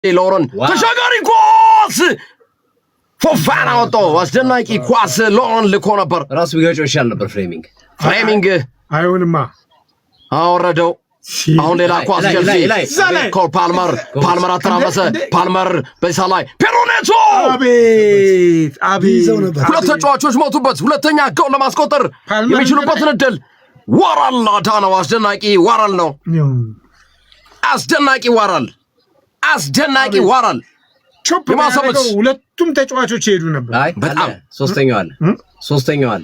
ሎረን ተሻጋሪ ኳስ ፎፋና ወጣው። አስደናቂ ኳስ ሎረን ልኮ ነበር። ራሱ ቢገጨው ይሻል ነበር። ፍሌሚንግ ፍሌሚንግ አይሆንማ፣ አወረደው። አሁን ሌላ ኳስ ቸልሲ ኮል ፓልመር፣ ፓልመር አተራመሰ። ፓልመር በዛ ላይ ፔድሮ ኔቶ፣ አቤት አቤት! ሁለት ተጫዋቾች ሞቱበት። ሁለተኛ ጎል ለማስቆጠር የሚችሉበትን እድል ዋራል አዳነው። አስደናቂ ዋራል ነው። አስደናቂ ዋራል፣ አስደናቂ ዋራል። Chop ሁለቱም ተጫዋቾች ይሄዱ ነበር። በጣም ሶስተኛው አለ፣ ሶስተኛው አለ።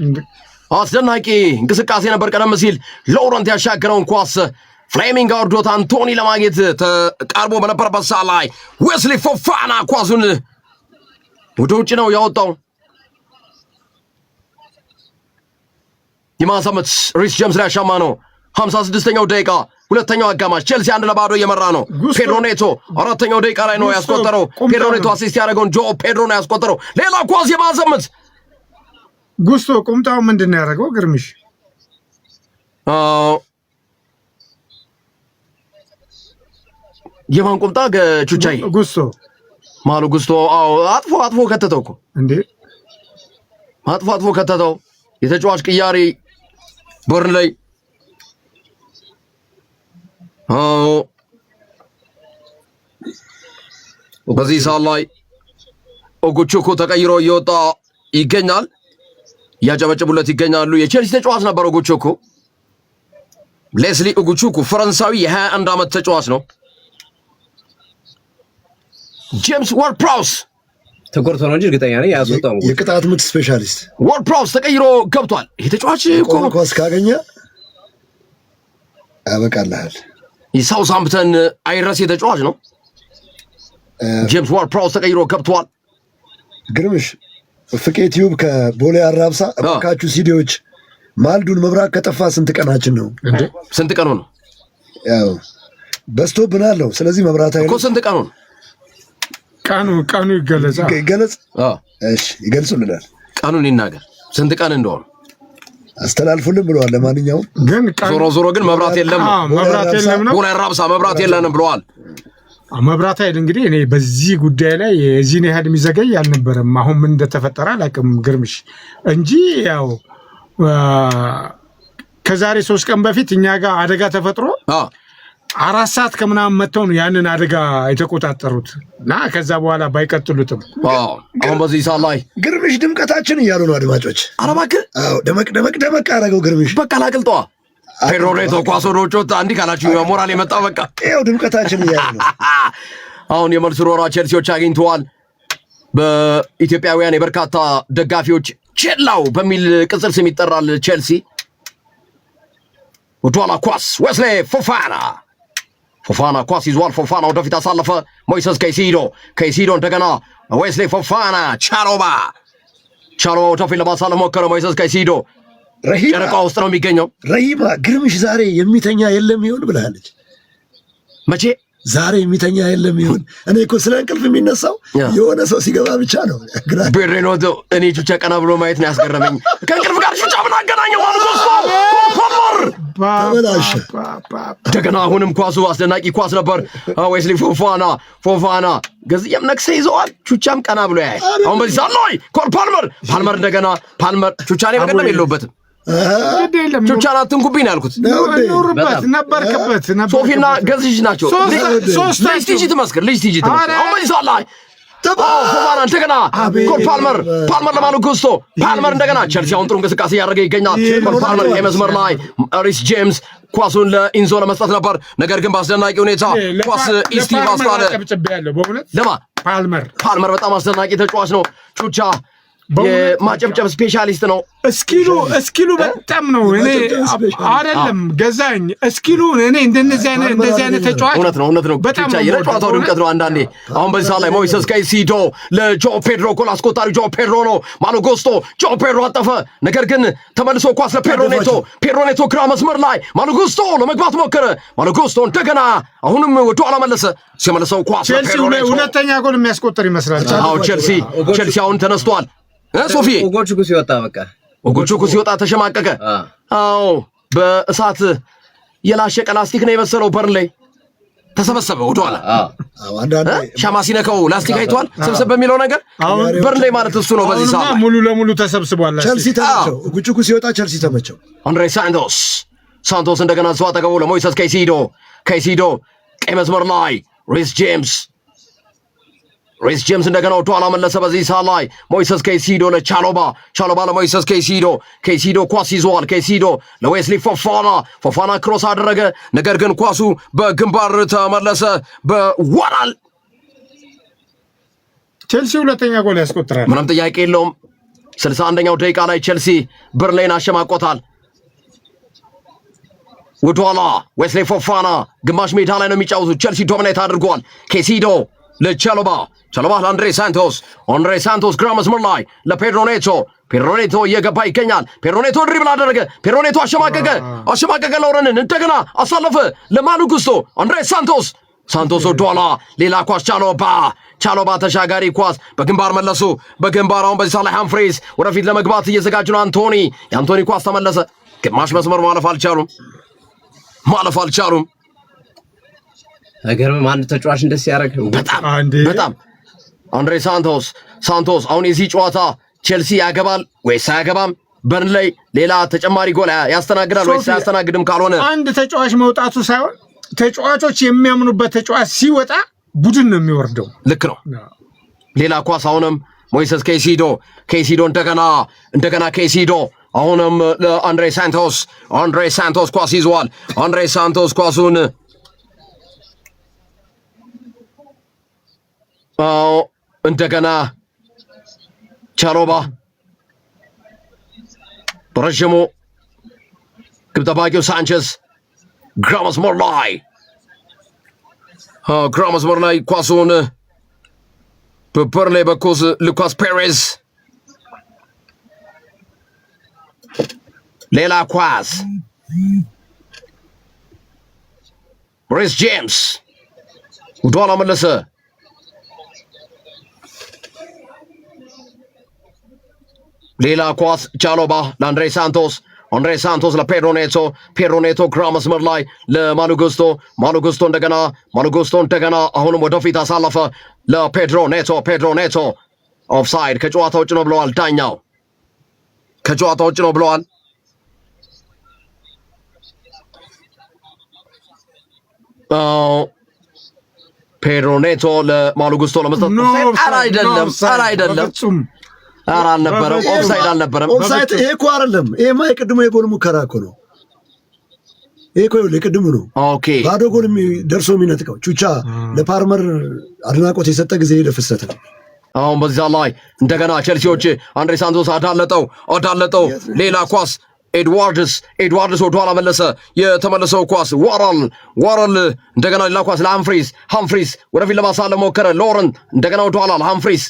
አስደናቂ እንቅስቃሴ ነበር። ቀደም ሲል ሎረንት ያሻገረውን ኳስ ፍሌሚንግ አውርዶት አንቶኒ ለማግኘት ተቃርቦ በነበረበት ሰዓት ላይ ዌስሊ ፎፋና ኳሱን ወደ ውጭ ነው ያወጣው። የማሳመት ሪስ ጀምስ ላይ ያሻማ ነው። 56ኛው ደቂቃ ሁለተኛው አጋማሽ ቼልሲ 1-0 እየመራ ነው። ፔድሮ ኔቶ አራተኛው ደቂቃ ላይ ነው ያስቆጠረው። ፔድሮ ኔቶ assist ያደረገውን ጆ ፔድሮ ነው ያስቆጠረው። ሌላ ኳስ የማዘመት ጉስቶ ቁምጣው ምንድን ነው ያደረገው? ግርምሽ የማን ቁምጣ? ቹቻይ ጉስቶ ማሉ ጉስቶ። አዎ አጥፎ አጥፎ ከተተው እኮ እንዴ! አጥፎ አጥፎ ከተተው። የተጫዋች ቅያሪ በርንላይ። አዎ በዚህ ሰዓት ላይ ኦጉቹኩ ተቀይሮ እየወጣ ይገኛል። እያጨበጨቡለት ይገኛሉ። የቼልሲ ተጫዋች ነበር ኦጉቹኩ። ሌስሊ ኦጉቹኩ ፈረንሳዊ የ21 ዓመት ተጫዋች ነው። ጄምስ ዋርድ ፕራውስ ተቆርቶ ነው እንጂ እርግጠኛ ነኝ ያስወጣው። የቅጣት ምት specialist ዋርድ ፕራውስ ተቀይሮ ገብቷል። ይህ ተጫዋች እኮ ኳስ ካገኘ ያበቃልሃል። የሳውዝሃምፕተን አይረሴ ተጫዋች ነው። ጄምስ ዋርድ ፕራውስ ተቀይሮ ገብቷል። ግርምሽ ፍቄ ቲዩብ ከቦሌ አራብሳ፣ እባካችሁ ሲዲዎች ማልዱን፣ መብራት ከጠፋ ስንት ቀናችን ነው? ስንት ቀኑ ነው? ያው በዝቶብናል ነው። ስለዚህ መብራት እኮ ስንት ቀኑ ነው? ቀኑ ይገለጻል። ይገለጽ። እሺ ይገልጹልናል። ቀኑን ይናገር ስንት ቀን እንደሆነ አስተላልፉልን ብለዋል። ለማንኛውም ግን ዞሮ ዞሮ ግን መብራት የለም ነው፣ መብራት የለም ነው። ቦሌ አራብሳ መብራት የለንም ብለዋል። መብራት ኃይል እንግዲህ እኔ በዚህ ጉዳይ ላይ የዚህን ያህል የሚዘገይ አልነበረም። አሁን ምን እንደተፈጠረ አላውቅም ግርምሽ እንጂ ያው ከዛሬ 3 ቀን በፊት እኛ ጋር አደጋ ተፈጥሮ 4 ሰዓት ከምናምን መጥተው ነው ያንን አደጋ የተቆጣጠሩት እና ከዛ በኋላ ባይቀጥሉትም አሁን በዚህ ሰዓት ላይ ግርምሽ ድምቀታችን እያሉ ነው አድማጮች። ኧረ እባክህ ደመቅ ደመቅ ደመቅ አደረገው ግርምሽ። በቃ ላቅልጠዋ ፔድሮ ኔቶ ኳስ ወደ ውጭ ወጣ። እንዲህ ካላችሁ ሞራል የመጣው በቃ ይኸው ድምቀታችን እያሉ ነው። አሁን የመልስ ሮራ ቼልሲዎች አግኝተዋል። በኢትዮጵያውያን የበርካታ ደጋፊዎች ቼላው በሚል ቅጽል ስም ይጠራል ቼልሲ። ወደኋላ ኳስ ዌስሌ ፎፋና፣ ፎፋና ኳስ ይዟል። ፎፋና ወደፊት አሳለፈ። ሞይሰስ ከይሲዶ፣ ከይሲዶ እንደገና ዌስሌ ፎፋና፣ ቻሎባ፣ ቻሎባ ወደፊት ለማሳለፍ ሞከረ። ሞይሰስ ከይሲዶ ጨረቃ ውስጥ ነው የሚገኘው። ረሂማ ግርምሽ ዛሬ የሚተኛ የለም ይሆን ብላለች። መቼ ዛሬ የሚተኛ የለም ይሆን? እኔ እኮ ስለ እንቅልፍ የሚነሳው የሆነ ሰው ሲገባ ብቻ ነው። ቤሬኖ እኔ ቹቻ ቀና ብሎ ማየት ነው ያስገረመኝ። ከእንቅልፍ ጋር ቹቻ ምን አገናኘው? ፓልመር ተበላሸ። እንደገና አሁንም ኳሱ አስደናቂ ኳስ ነበር። ዌስሊ ፎፋና፣ ፎፋና ገዝያም ነክሰ ይዘዋል። ቹቻም ቀና ብሎ ያያል። አሁን በዚህ ሰዓት ላይ ኮል ፓልመር፣ ፓልመር እንደገና ፓልመር። ቹቻ እኔ በቀደም የለሁበትም። ቹቻን አትንኩብኝ ነው ያልኩት። ኑርበት ነበርክበት። ሶፊና ገዝሽ ናቸው። ልጅ ቲጂ ትመስክር፣ ልጅ ቲጂ ትመስክር። አሁን በዚህ ሰዓት ላይ ፎፋና እንደገና ኮል ፓልመር፣ ፓልመር ለማሉ ጉስቶ፣ ፓልመር እንደገና። ቸልሲ አሁን ጥሩ እንቅስቃሴ እያደረገ ይገኛል። ኮል ፓልመር የመስመር ላይ ሪስ ጄምስ ኳሱን ለኢንዞ ለመስጠት ነበር። ነገር ግን በአስደናቂ ሁኔታ ኳስ ኢስቲ ማስጣለ። ለማ ፓልመር፣ ፓልመር በጣም አስደናቂ ተጫዋች ነው። ቹቻ የማጨብጨብ specialist ነው። skill ኡ skill ኡ በጣም ነው። እኔ አይደለም ገዛኝ skill ኡ እኔ እንደነዚህ አይነት እንደዚህ አይነት ተጫዋች እውነት ነው፣ እውነት ነው። በጣም የጨዋታው ድምቀት ነው። አንዳንዴ አሁን በዚህ ሰዓት ላይ ሞይሰስ ካይሲዶ ለጆ ፔድሮ፣ ጎል አስቆጣሪ ጆ ፔድሮ ነው። ማሎ ጎስቶ፣ ጆ ፔድሮ አጠፈ። ነገር ግን ተመልሶ ኳስ ለፔድሮ ኔቶ፣ ፔድሮ ኔቶ ግራ መስመር ላይ ማሎ ጎስቶ ለመግባት ሞከረ። ማሎ ጎስቶ እንደገና አሁንም ወደ ኋላ መለሰ። ሲመለሰው ኳስ ቼልሲ ሁለተኛ ጎል የሚያስቆጥር ይመስላል። አዎ ቼልሲ፣ ቼልሲ አሁን ተነስቷል። ሶፊ ኦጎቹኩ ሲወጣ በቃ ኦጎቹኩ ሲወጣ ተሸማቀቀ። አዎ በእሳት የላሸቀ ላስቲክ ነው የመሰለው በርንሌይ። ተሰበሰበ ወደኋላ። አንዳንዴ ሻማ ሲነካው ላስቲክ አይተዋል። ሰብሰብ በሚለው ነገር በርንሌይ ማለት እሱ ነው። በዚህ ሰዓት ሙሉ ለሙሉ ተሰብስቧል። ቸልሲ ተመቸው። ኡጎቹኩ ሲወጣ ቸልሲ ተመቸው። አንድሬ ሳንቶስ ሳንቶስ እንደገና እዛው አጠገቡ ለሞይሰስ ካይሲዶ፣ ካይሲዶ ቀይ መስመር ላይ ሪስ ጄምስ፣ ሪስ ጄምስ እንደገና ወደኋላ መለሰ። በዚህ ሰዓት ላይ ሞይሰስ ካይሲዶ ለቻሎባ፣ ቻሎባ ለሞይሰስ ካይሲዶ፣ ካይሲዶ ኳስ ይዘዋል። ካይሲዶ ለዌስሊ ፎፋና፣ ፎፋና cross አደረገ። ነገር ግን ኳሱ በግንባር ተመለሰ። በዋራል ቼልሲ ሁለተኛ ጎል ያስቆጥራል። ምንም ጥያቄ የለውም። 61ኛው ደቂቃ ላይ ቼልሲ በርንሌይን አሸማቆታል። ወደኋላ ዌስሊ ፎፋና ግማሽ ሜዳ ላይ ነው የሚጫወቱት። ቼልሲ dominate አድርጓል። ካይሲዶ ለቻሎባ፣ ቻሎባ ለአንድሬ ሳንቶስ፣ አንድሬ ሳንቶስ ግራ መስመር ላይ ለፔድሮ ኔቶ፣ ፔድሮ ኔቶ እየገባ ይገኛል። ፔድሮ ኔቶ dribble አደረገ። ፔድሮ ኔቶ አሸማቀቀ፣ አሸማቀቀ ሎረንን እንደገና አሳለፈ ለማሉ ጉስቶ። አንድሬ ሳንቶስ፣ ሳንቶስ ወደኋላ ሌላ ኳስ ቻሎባ፣ ቻሎባ ተሻጋሪ ኳስ በግንባር መለሱ። በግንባር አሁን በዚህ ሰዓት ላይ ሃምፍሪስ ወደፊት ለመግባት እየዘጋጁ ነው። አንቶኒ፣ የአንቶኒ ኳስ ተመለሰ። ግማሽ መስመር ማለፍ አልቻሉም፣ ማለፍ አልቻሉም። አይገርምም? አንድ ተጫዋች እንደዚህ ሲያደርግ በጣም በጣም አንድሬ ሳንቶስ፣ ሳንቶስ አሁን የዚህ ጨዋታ ቼልሲ ያገባል ወይስ አያገባም? በርንሌይ ሌላ ተጨማሪ ጎል ያስተናግዳል ወይስ አያስተናግድም? ካልሆነ አንድ ተጫዋች መውጣቱ ሳይሆን ተጫዋቾች የሚያምኑበት ተጫዋች ሲወጣ ቡድን ነው የሚወርደው። ልክ ነው። ሌላ ኳስ አሁንም ሞይሰስ ካይሲዶ፣ ካይሲዶ እንደገና እንደገና ካይሲዶ አሁንም ለአንድሬ ሳንቶስ፣ አንድሬ ሳንቶስ ኳስ ይዟል። አንድሬ ሳንቶስ ኳሱን እንደገና ቻሎባ በረዥሙ ግብ ጠባቂው ሳንቼዝ ግራ መስመር ላይ፣ ግራ መስመር ላይ ኳሱን በበርንሌይ በኩል ሉካስ ፔሬዝ፣ ሌላ ኳስ ሪስ ጄምስ ወደኋላ መለሰ። ሌላ ኳስ ቻሎባ ለአንድሬ ሳንቶስ፣ አንድሬ ሳንቶስ ለፔድሮ ኔቶ፣ ፔድሮ ኔቶ ግራ መስመር ላይ ለማሉ ጉስቶ፣ ማሉ ጉስቶ እንደገና፣ ማሉ ጉስቶ እንደገና አሁንም ወደፊት አሳለፈ ለፔድሮ ኔቶ፣ ፔድሮ ኔቶ ኦፍሳይድ፣ ከጨዋታ ውጭ ነው ብለዋል ዳኛው። ከጨዋታ ውጭ ነው ብለዋል። ፔድሮ ኔቶ ለማሉ ጉስቶ ለመስጠት ኧረ አይደለም፣ ኧረ አይደለም፣ ኧረ አልነበረም፣ ኦፍሳይድ አልነበረም። ኦፍሳይድ ይሄ እኮ አይደለም። ይሄማ የቅድሙ የጎል ሙከራ እኮ ነው። ይሄ እኮ የቅድሙ ነው። okay ባዶ ጎል ደርሶ የሚነጥቀው ቹቻ ለፓልመር አድናቆት የሰጠ ጊዜ ሄደ ፍሰት ነው። አሁን በዛ ላይ እንደገና ቼልሲዎች አንድሬ ሳንቶስ አዳለጠው፣ አዳለጠው። ሌላ ኳስ ኤድዋርድስ፣ ኤድዋርድስ ወደኋላ መለሰ። የተመለሰው ኳስ ዋራል፣ ዋራል እንደገና ሌላ ኳስ ለሃምፍሪስ፣ ሃምፍሪስ ወደፊት ለማሳለፍ ሞከረ። ሎረን እንደገና ወደኋላ ለሃምፍሪስ፣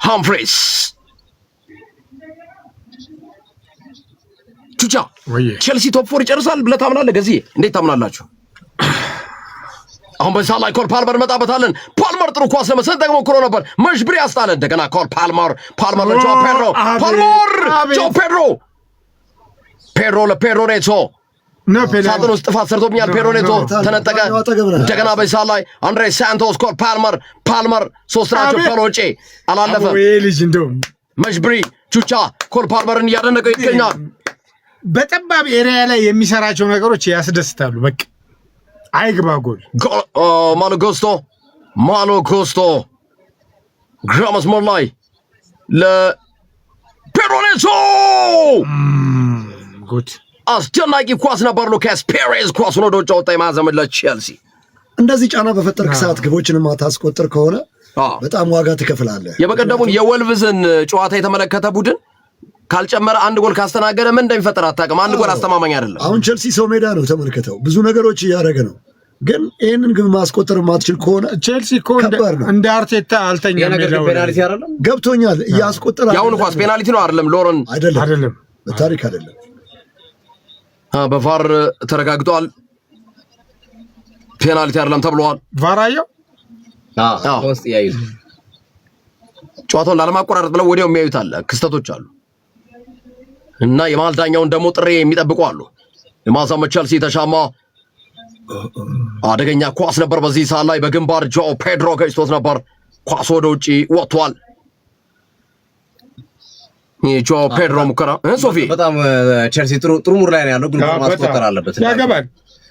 ሃምፍሪስ ቹቻ ቼልሲ top four ይጨርሳል ብለህ ታምናለህ? ገዚህ እንዴት ታምናላችሁ? አሁን በዚህ ሰዓት ላይ ኮል ፓልመር እንመጣበታለን። ፓልመር ጥሩ ኳስ ለመሰንጠቅ ሞክሮ ነበር። መሽብሪ ያስጣለ። እንደገና ኮል ፓልመር፣ ፓልመር ለጆ ፔድሮ፣ ፓልመር ጆ ፔድሮ፣ ፔድሮ ለፔድሮ ኔቶ ሳጥን ውስጥ ጥፋት ሰርቶብኛል። ፔድሮ ኔቶ ተነጠቀ። እንደገና በዚህ ሰዓት ላይ አንድሬ ሳንቶስ፣ ኮል ፓልመር፣ ፓልመር ሶስት ናቸው። ከሎጬ አላለፈ። መሽብሪ ቹቻ ኮል ፓልመርን እያደነቀው ይገኛል። በጠባብ area ላይ የሚሰራቸው ነገሮች ያስደስታሉ። በቃ አይግባ ጎል። ማሎ ጉስቶ፣ ማሎ ጉስቶ ግራ መስመር ላይ ለፔድሮ ኔቶ ጉድ አስደናቂ ኳስ ነበር። ሉካስ ፔሬዝ ኳሱን ወደ ውጭ አወጣ። የማዘመድ ለቼልሲ እንደዚህ ጫና በፈጠርክ ሰዓት ግቦችን ማታስቆጥር ከሆነ በጣም ዋጋ ትከፍላለህ። የበቀደሙን የወልቭዝን ጨዋታ የተመለከተ ቡድን ካልጨመረ አንድ ጎል ካስተናገደ ምን እንደሚፈጠር አታውቅም። አንድ ጎል አስተማማኝ አይደለም። አሁን ቸልሲ ሰው ሜዳ ነው ተመልከተው፣ ብዙ ነገሮች እያደረገ ነው። ግን ይህንን ግብ ማስቆጠር ማትችል ከሆነ ቼልሲ እኮ እንደ አርቴታ አልተኛም። ፔናልቲ አይደለም ገብቶኛል። እያስቆጠረ የአሁኑ ኳስ ፔናልቲ ነው አይደለም? ሎረን አይደለም፣ አይደለም፣ በታሪክ አይደለም። በ VAR ተረጋግጧል። ፔናልቲ አይደለም ተብለዋል። VAR አየው ውስጥ ያዩት ጨዋታውን ላለማቆራረጥ ብለው ወዲያው የሚያዩት አለ፣ ክስተቶች አሉ እና የመሀል ዳኛውን ደግሞ ጥሬ የሚጠብቁ አሉ። የማዛመድ ቸልሲ ተሻማ። አደገኛ ኳስ ነበር። በዚህ ሰዓት ላይ በግንባር ጆ ፔድሮ ገጭቶት ነበር። ኳስ ወደ ውጭ ወጥቷል። የጆ ፔድሮ ሙከራ ሶፊ በጣም ቸልሲ ጥሩ ጥሩ mood ላይ ነው ያለው፣ ግን ማስቆጠር አለበት። ያገባል፣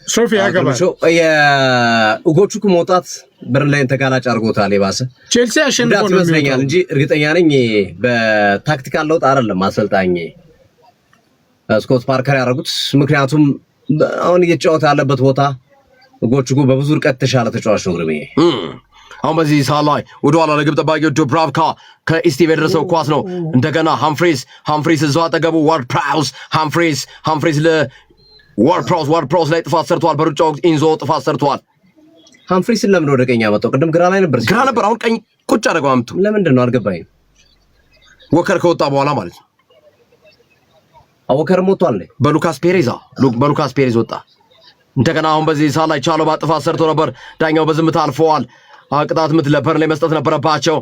ሶፊ ያገባል። የኡጎቹኩ መውጣት በርንላይን ተጋላጭ አድርጎታል። የባሰ ቼልሲ አሸንፎ ነው ይመስለኛል እንጂ እርግጠኛ ነኝ በ tactical ለውጥ አይደለም አሰልጣኝ ስኮት ፓርከር ያደረጉት። ምክንያቱም አሁን እየተጫወተ ያለበት ቦታ ኡጎቹኩ በብዙ ርቀት የተሻለ ተጫዋች ነው። ግርሜ አሁን በዚህ ሰዓት ላይ ወደኋላ ለግብ ጠባቂው ዱብራቭካ ከኢስቲቭ የደረሰው ኳስ ነው። እንደገና ሃምፍሪስ፣ ሃምፍሪስ እዛው አጠገቡ ዋርድ ፕራውስ፣ ሃምፍሪስ፣ ሃምፍሪስ ለዋርድ ፕራውስ፣ ዋርድ ፕራውስ ላይ ጥፋት ሰርቷል። በሩጫ ወቅት ኢንዞ ጥፋት ሰርቷል። ሃምፍሪስን ለምን ወደ ቀኝ ያመጣው? ቅድም ግራ ላይ ነበር፣ ግራ ነበር። አሁን ቀኝ ቁጭ አደረገው። አምጡ ለምንድን ነው አልገባኝም። ወከር ከወጣ በኋላ ማለት ነው። ወከር ሞቷል። በሉካስ ፔሬዝ በሉካስ ፔሬዝ ወጣ። እንደገና አሁን በዚህ ሰዓት ላይ ቻሎባ ጥፋት ሰርቶ ነበር። ዳኛው በዝምታ አልፈዋል። ቅጣት ምት ለበርንሌይ መስጠት ነበረባቸው።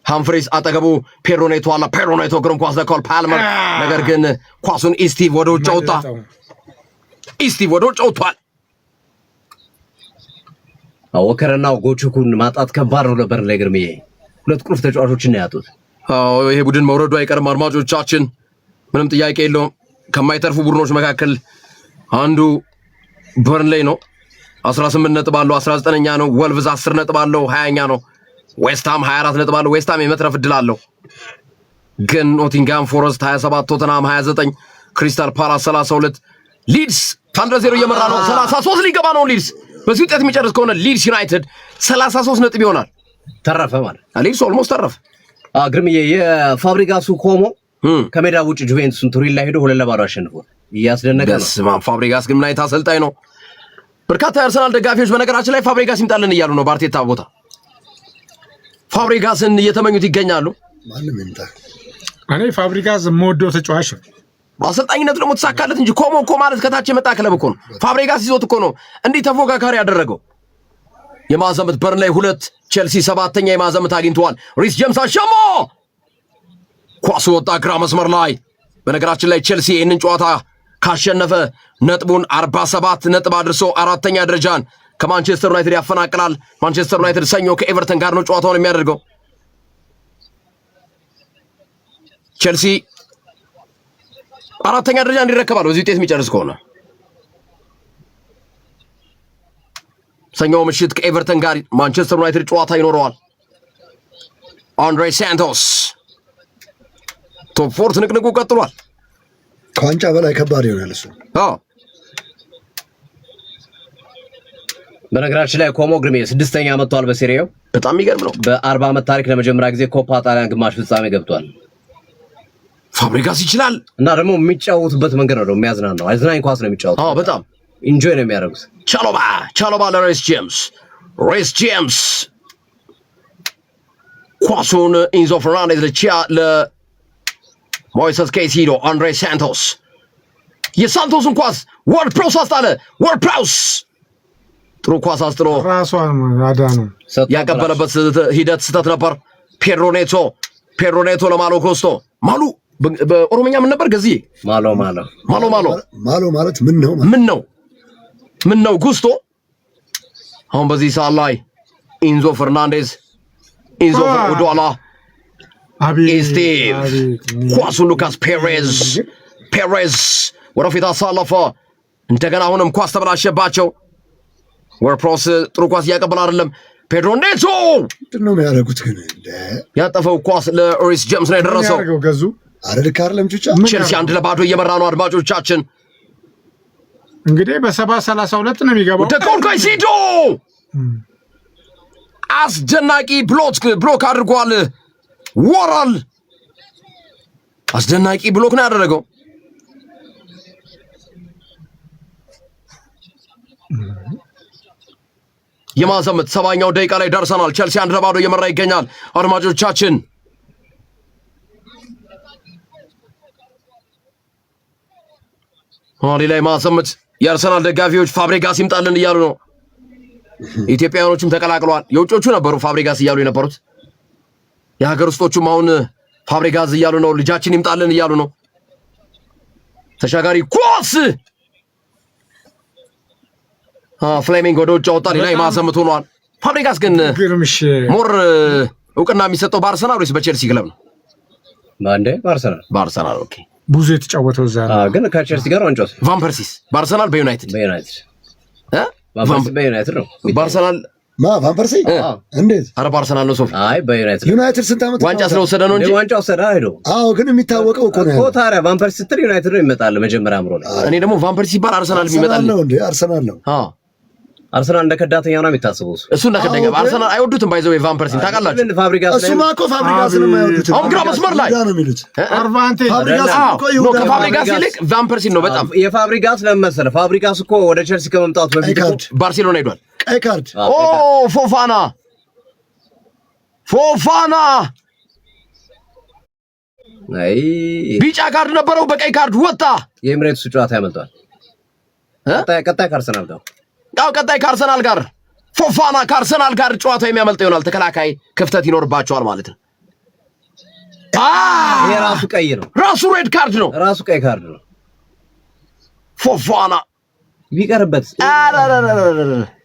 ሃምፍሪስ አጠገቡ ፔድሮ ኔቶ አለ። ፔድሮ ኔቶ ግሩም ኳስ ለኮል ፓልመር፣ ነገር ግን ኳሱን ኢስቲቭ ወደ ውጭ አወጣ። ኢስቲቭ ወደ ውጭ አውጥቷል። ወከርና ኡጎቹኩን ማጣት ከባድ ነው ለበርንሌይ ግርምዬ። ሁለት ቁልፍ ተጫዋቾችን ነው ያጡት። አዎ ይሄ ቡድን መውረዱ አይቀርም አድማጮቻችን፣ ምንም ጥያቄ የለውም። ከማይተርፉ ቡድኖች መካከል አንዱ በርንሌይ ነው። 18 ነጥብ አለው፣ 19ኛ ነው። ወልቭዝ 10 ነጥብ አለው፣ 20ኛ ነው። ዌስትሃም 24 ነጥብ አለው። ዌስትሃም የመትረፍ እድል አለው። ግን ኖቲንግሃም ፎረስት 27፣ ቶተንሃም 29፣ ክሪስታል ፓላስ 32፣ ሊድስ 1-0 እየመራ ነው። 33 ሊገባ ነው ሊድስ። በዚህ ውጤት የሚጨርስ ከሆነ ሊድስ ዩናይትድ 33 ነጥብ ይሆናል። ተረፈ ማለት ሊድስ almost ተረፈ። ግርምዬ የፋብሪጋሱ ኮሞ ከሜዳ ውጭ ጁቬንቱስን ቱሪን ላይ ሄዶ 2-0 አሸንፏል። እያስደነቀ ነው። በስመ አብ ፋብሪጋስ ግን ምን አይነት አሰልጣኝ ነው! በርካታ የአርሰናል ደጋፊዎች በነገራችን ላይ ፋብሪጋስ ይምጣልን እያሉ ነው። በአርቴታ ቦታ ፋብሪጋስን እየተመኙት ይገኛሉ። ማንም ይምጣ። እኔ ፋብሪጋስ የምወደው ተጫዋች ነው። አሰልጣኝነቱ ደግሞ ተሳካለት እንጂ ኮሞ እኮ ማለት ከታች የመጣ ክለብ እኮ ነው። ፋብሪጋስ ይዞት እኮ ነው እንዲህ ተፎካካሪ ያደረገው። የማዕዘን ምት በርንሌይ 2 ቼልሲ 7ኛ የማዕዘን ምት አግኝተዋል። ሪስ ጄምስ አሸሞ ኳሱ ወጣ ግራ መስመር ላይ። በነገራችን ላይ ቼልሲ ይህንን ጨዋታ ካሸነፈ ነጥቡን 47 ነጥብ አድርሶ አራተኛ ደረጃን ከማንቸስተር ዩናይትድ ያፈናቅላል። ማንቸስተር ዩናይትድ ሰኞ ከኤቨርተን ጋር ነው ጨዋታውን የሚያደርገው። ቼልሲ አራተኛ ደረጃ እንዲረከባል በዚህ ውጤት የሚጨርስ ከሆነ ሰኞ ምሽት ከኤቨርተን ጋር ማንቸስተር ዩናይትድ ጨዋታ ይኖረዋል። አንድሬ ሳንቶስ top four ትንቅንቁ ቀጥሏል። ከዋንጫ በላይ ከባድ ይሆናል እሱ። አዎ በነገራችን ላይ ኮሞ ግርሜ 6ኛ መጥቷል በሴሪያው። በጣም የሚገርም ነው። በ40 ዓመት ታሪክ ለመጀመሪያ ጊዜ ኮፓ ጣሊያን ግማሽ ፍጻሜ ገብቷል። ፋብሪጋስ ይችላል እና ደግሞ የሚጫወቱበት መንገድ ነው የሚያዝናናው። አዝናኝ ኳስ ነው የሚጫወቱት። አዎ በጣም enjoy ነው የሚያደርጉት። ቻሎባ፣ ቻሎባ ለሬስ ጄምስ፣ ሬስ ጄምስ ኳሱን ኢንዞ ፈርናንዴዝ ለቺያ ለሞይሰስ ካይሴዶ፣ አንድሬ ሳንቶስ የሳንቶስን ኳስ ዋርድ ፕራውስ አስጣለ። ዋርድ ፕራውስ ጥሩ ኳስ አስጥሎ ራሷን አዳነው። ያቀበለበት ሂደት ስህተት ነበር። ፔድሮ ኔቶ፣ ፔድሮ ኔቶ ለማሎ ኮስቶ ማሉ በኦሮምኛ ምን ነበር? ገዚህ ማሎ ማሎ ማሎ ማሎ ማሎ ማለት ምን ነው? ምን ነው ምን ነው ጉስቶ። አሁን በዚህ ሰዓት ላይ ኢንዞ ፈርናንዴዝ፣ ኢንዞ ወደኋላ ስቲቭ ኳሱን ሉካስ ፔሬዝ፣ ፔሬዝ ወደፊት አሳለፈ። እንደገና አሁንም ኳስ ተበላሸባቸው። ወርፕሮስ ጥሩ ኳስ እያቀበለ አይደለም። ፔድሮ ኔቶ ምንድን ነው የሚያደርጉት ግን? ያጠፈው ኳስ ለሪስ ጄምስ ነው የደረሰው። ገዙ አረ ልክ አይደለም ቹቻ። ቼልሲ 1-0 እየመራ ነው። አድማጮቻችን እንግዲህ በ7:32 ነው የሚገባው። ወደ ጎል ካይሴዶ አስደናቂ block አድርጓል። ወራል አስደናቂ block ነው ያደረገው። የማዕዘን ምት 70ኛው ደቂቃ ላይ ደርሰናል። ቼልሲ 1-0 እየመራ ይገኛል። አድማጮቻችን ሌላ የማዕዘን ምት የአርሰናል ደጋፊዎች ፋብሪጋስ ይምጣልን እያሉ ነው። ኢትዮጵያውያኖቹም ተቀላቅለዋል። የውጮቹ ነበሩ ፋብሪጋስ እያሉ የነበሩት። የሀገር ውስጦቹም አሁን ፋብሪጋዝ እያሉ ነው። ልጃችን ይምጣልን እያሉ ነው። ተሻጋሪ ኳስ ፍሌሚንግ ወደ ውጭ አወጣ። ሌላ የማዕዘን ምት ሆኗል። ፋብሪጋስ ግን ግርምሽ more እውቅና የሚሰጠው በአርሰናል ወይስ በቼልሲ ክለብ ነው? እንዴ በአርሰናል። በአርሰናል okay። ብዙ የተጫወተው እዛ ነው። ግን ከቼልሲ ጋር ዋንጫ ወሰደ። ቫን ፐርሲስ በአርሰናል በዩናይትድ በዩናይትድ በዩናይትድ ነው። በአርሰናል ማ ቫን ፐርሲ እንዴት? ኧረ በአርሰናል ነው ሶፊ። አይ በዩናይትድ ዩናይትድ ስንት ዓመት ዋንጫ ስለወሰደ ነው እንጂ ዋንጫ ወሰደ አይዶ። አዎ ግን የሚታወቀው እኮ ነው እኮ ታዲያ ቫን ፐርሲ ስትል ዩናይትድ ነው ይመጣል መጀመሪያ አምሮ ላይ። እኔ ደግሞ ቫን ፐርሲ ሲባል አርሰናል የሚመጣል ነው እንዴ? አርሰናል ነው። አዎ አርሰናል እንደ ከዳተኛ ነው የሚታሰበው። እሱ እሱ እንደ ከዳተኛ አርሰናል አይወዱትም። by the way ቫን ፐርሲን ታውቃላችሁ። ፋብሪጋስ እሱማ እኮ ፋብሪጋስንም አይወዱትም። አሁን ግራ መስመር ላይ ነው የሚሉት። advantage ፋብሪጋስ እኮ ይሁዳ ከፋብሪጋስ ይልቅ ቫን ፐርሲን ነው በጣም የፋብሪጋስ ለምን መሰለህ? ፋብሪጋስ እኮ ወደ ቼልሲ ከመምጣቱ በፊት ባርሴሎና ሄዷል። ቀይ ካርድ። ኦ ፎፋና ፎፋና አይ ቢጫ ካርድ ነበረው፣ በቀይ ካርድ ወጣ። የኤምሬትሱ ጨዋታ ያመልጧል። ቀጣይ ከአርሰናል ጋር አዎ ቀጣይ ከአርሰናል ጋር ፎፋና ከአርሰናል ጋር ጨዋታው የሚያመልጠው ይሆናል። ተከላካይ ክፍተት ይኖርባቸዋል ማለት ነው። ይሄ ራሱ ቀይ ነው። ራሱ red card ነው። ራሱ ቀይ ካርድ ነው። ፎፋና ቢቀርበት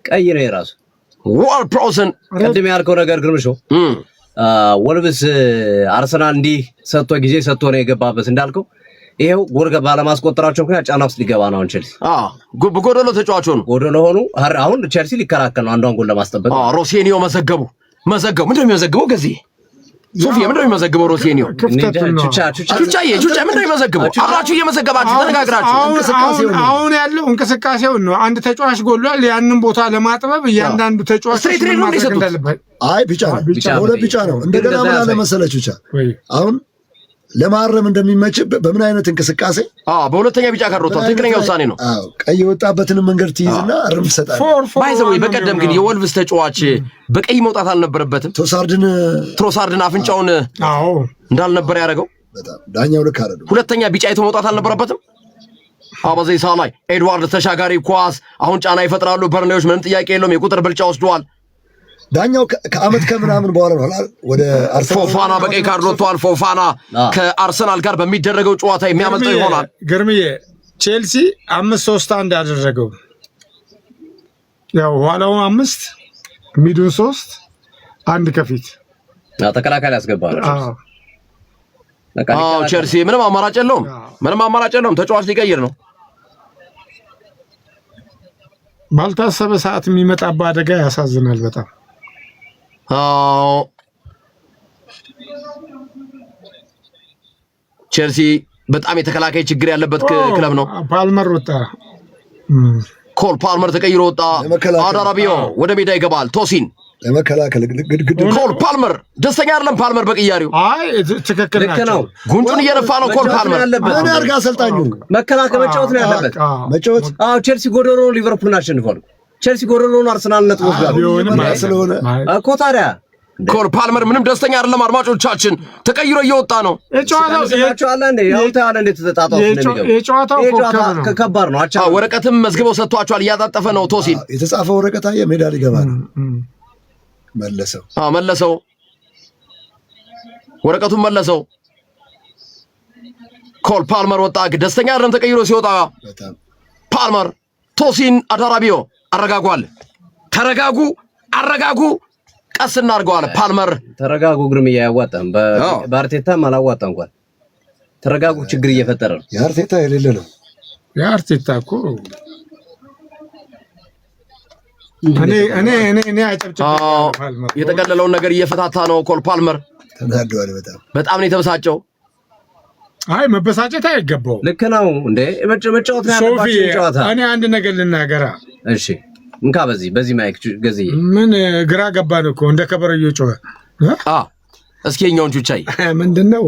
ቀይ ነው የራሱ። ዋርድ ፕራውስን ቅድም ያልከው ነገር ግርምሾ ወልቭስ አርሰናል እንዲህ ሰጥቶ ጊዜ ሰጥቶ ነው የገባበት እንዳልከው ይሄው ጎል ባለማስቆጠራቸው ምክንያት ጫና ውስጥ ሊገባ ነው። አሁን ቼልሲ አዎ ጎዶሎ ተጫዋች ሆኑ፣ ጎዶሎ ሆኑ። አሁን ቼልሲ ሊከላከል ነው አንዷን ጎል ለማስጠበቅ። አዎ ሮሴኒዮ መዘገቡ መዘገቡ። ምንድን ነው የሚመዘግበው? ከዚህ ሶፊ ምንድን ነው የሚመዘግበው? ሮሴኒዮ ቹቻዬ ቹቻ ምንድን ነው የሚመዘግበው? አብራችሁ እየመዘገባችሁ ተነጋግራችሁ። አሁን ያለው እንቅስቃሴውን ነው። አንድ ተጫዋች ጎሏል። ያንን ቦታ ለማጥበብ እያንዳንዱ ተጫዋች straight red ነው የሰጡት። አይ ቢጫ ነው፣ ሁለት ቢጫ ነው። እንደገና ምን አለ መሰለህ ቹቻ አሁን ለማረም እንደሚመች በምን አይነት እንቅስቃሴ በሁለተኛ ቢጫ ካርድ ወጥቷል። ትክክለኛ ውሳኔ ነው። አዎ ቀይ የወጣበትን መንገድ ትይዝና እርም ትሰጣለህ። by the way በቀደም ግን የወልቭስ ተጫዋች በቀይ መውጣት አልነበረበትም። ትሮሳርድን አፍንጫውን እንዳልነበረ ያደረገው በጣም ዳኛው ልክ አይደለም። ሁለተኛ ቢጫ አይቶ መውጣት አልነበረበትም። በዚህ ሰዓት ላይ ኤድዋርድ ተሻጋሪ ኳስ አሁን ጫና ይፈጥራሉ በርንሌዎች። ምንም ጥያቄ የለውም። የቁጥር ብልጫ ወስደዋል። ዳኛው ከአመት ከምናምን በኋላ ነው ወደ አርሰናል ፎፋና በቀይ ካርድ ወጥቷል። ፎፋና ከአርሰናል ጋር በሚደረገው ጨዋታ የሚያመልጠው ይሆናል። ግርምዬ ቼልሲ 5-3-1 ያደረገው ያው ኋላው 5 mid ኡን 3 1 ከፊት ተከላካይ ያስገባል። አዎ ቼልሲ ምንም አማራጭ የለውም። ምንም አማራጭ የለውም። ተጫዋች ሊቀይር ነው። ባልታሰበ ሰዓት የሚመጣባ አደጋ ያሳዝናል በጣም። አዎ ቼልሲ በጣም የተከላካይ ችግር ያለበት ክለብ ነው። ፓልመር ወጣ። ኮል ፓልመር ተቀይሮ ወጣ። አዳራቢዮ ወደ ሜዳ ይገባል። ቶሲን ለመከላከል ግድግድ ኮል ፓልመር ደስተኛ አይደለም። ፓልመር በቅያሪው አይ ትክክል ነው። ጉንጩን እየነፋ ነው። ኮል ፓልመር ምን ያርግ አሰልጣኙ? መከላከል መጫወት ነው ያለበት። መጫወት አዎ ቼልሲ ጎዶሎ ሊቨርፑልን አሸንፏል። ቼልሲ ጎዶሎ አርሰናል ነጥብ ወስዷል ስለሆነ እኮ ታዲያ ኮል ፓልመር ምንም ደስተኛ አይደለም። አድማጮቻችን ተቀይሮ እየወጣ ነው። የጨዋታው ከባድ ነው። ወረቀትም መዝግበው ሰጥቷቸዋል። እያጣጠፈ ነው። ቶሲን የተጻፈ ወረቀት አየህ፣ ሜዳ ሊገባ ነው። መለሰው መለሰው፣ ወረቀቱን መለሰው። ኮል ፓልመር ወጣ። ደስተኛ አይደለም ተቀይሮ ሲወጣ ፓልመር። ቶሲን አዳራቢዮ አረጋጓል። ተረጋጉ፣ አረጋጉ ቀስ እናድርገዋል። ፓልመር ተረጋጉ። ግርምዬ አያዋጣም፣ በአርቴታም አላዋጣም እንኳን ተረጋጉ። ችግር እየፈጠረ ነው። የአርቴታ የሌለ ነው። የአርቴታ እኮ እኔ እኔ እኔ እኔ የጠቀለለውን ነገር እየፈታታ ነው። ኮል ፓልመር ተናደዋል። በጣም በጣም ነው የተበሳጨው። አይ መበሳጨት አይገባውም። ልክ ነው እንዴ መጫወት ነው ያለባቸው ጨዋታ። እኔ አንድ ነገር ልናገራ። እሺ እንካ በዚህ mic ገዝዬ ምን ግራ ገባን እኮ እንደ ከበሮ እየጮኸ እስኪ የኛውን ቹቻይ ምንድነው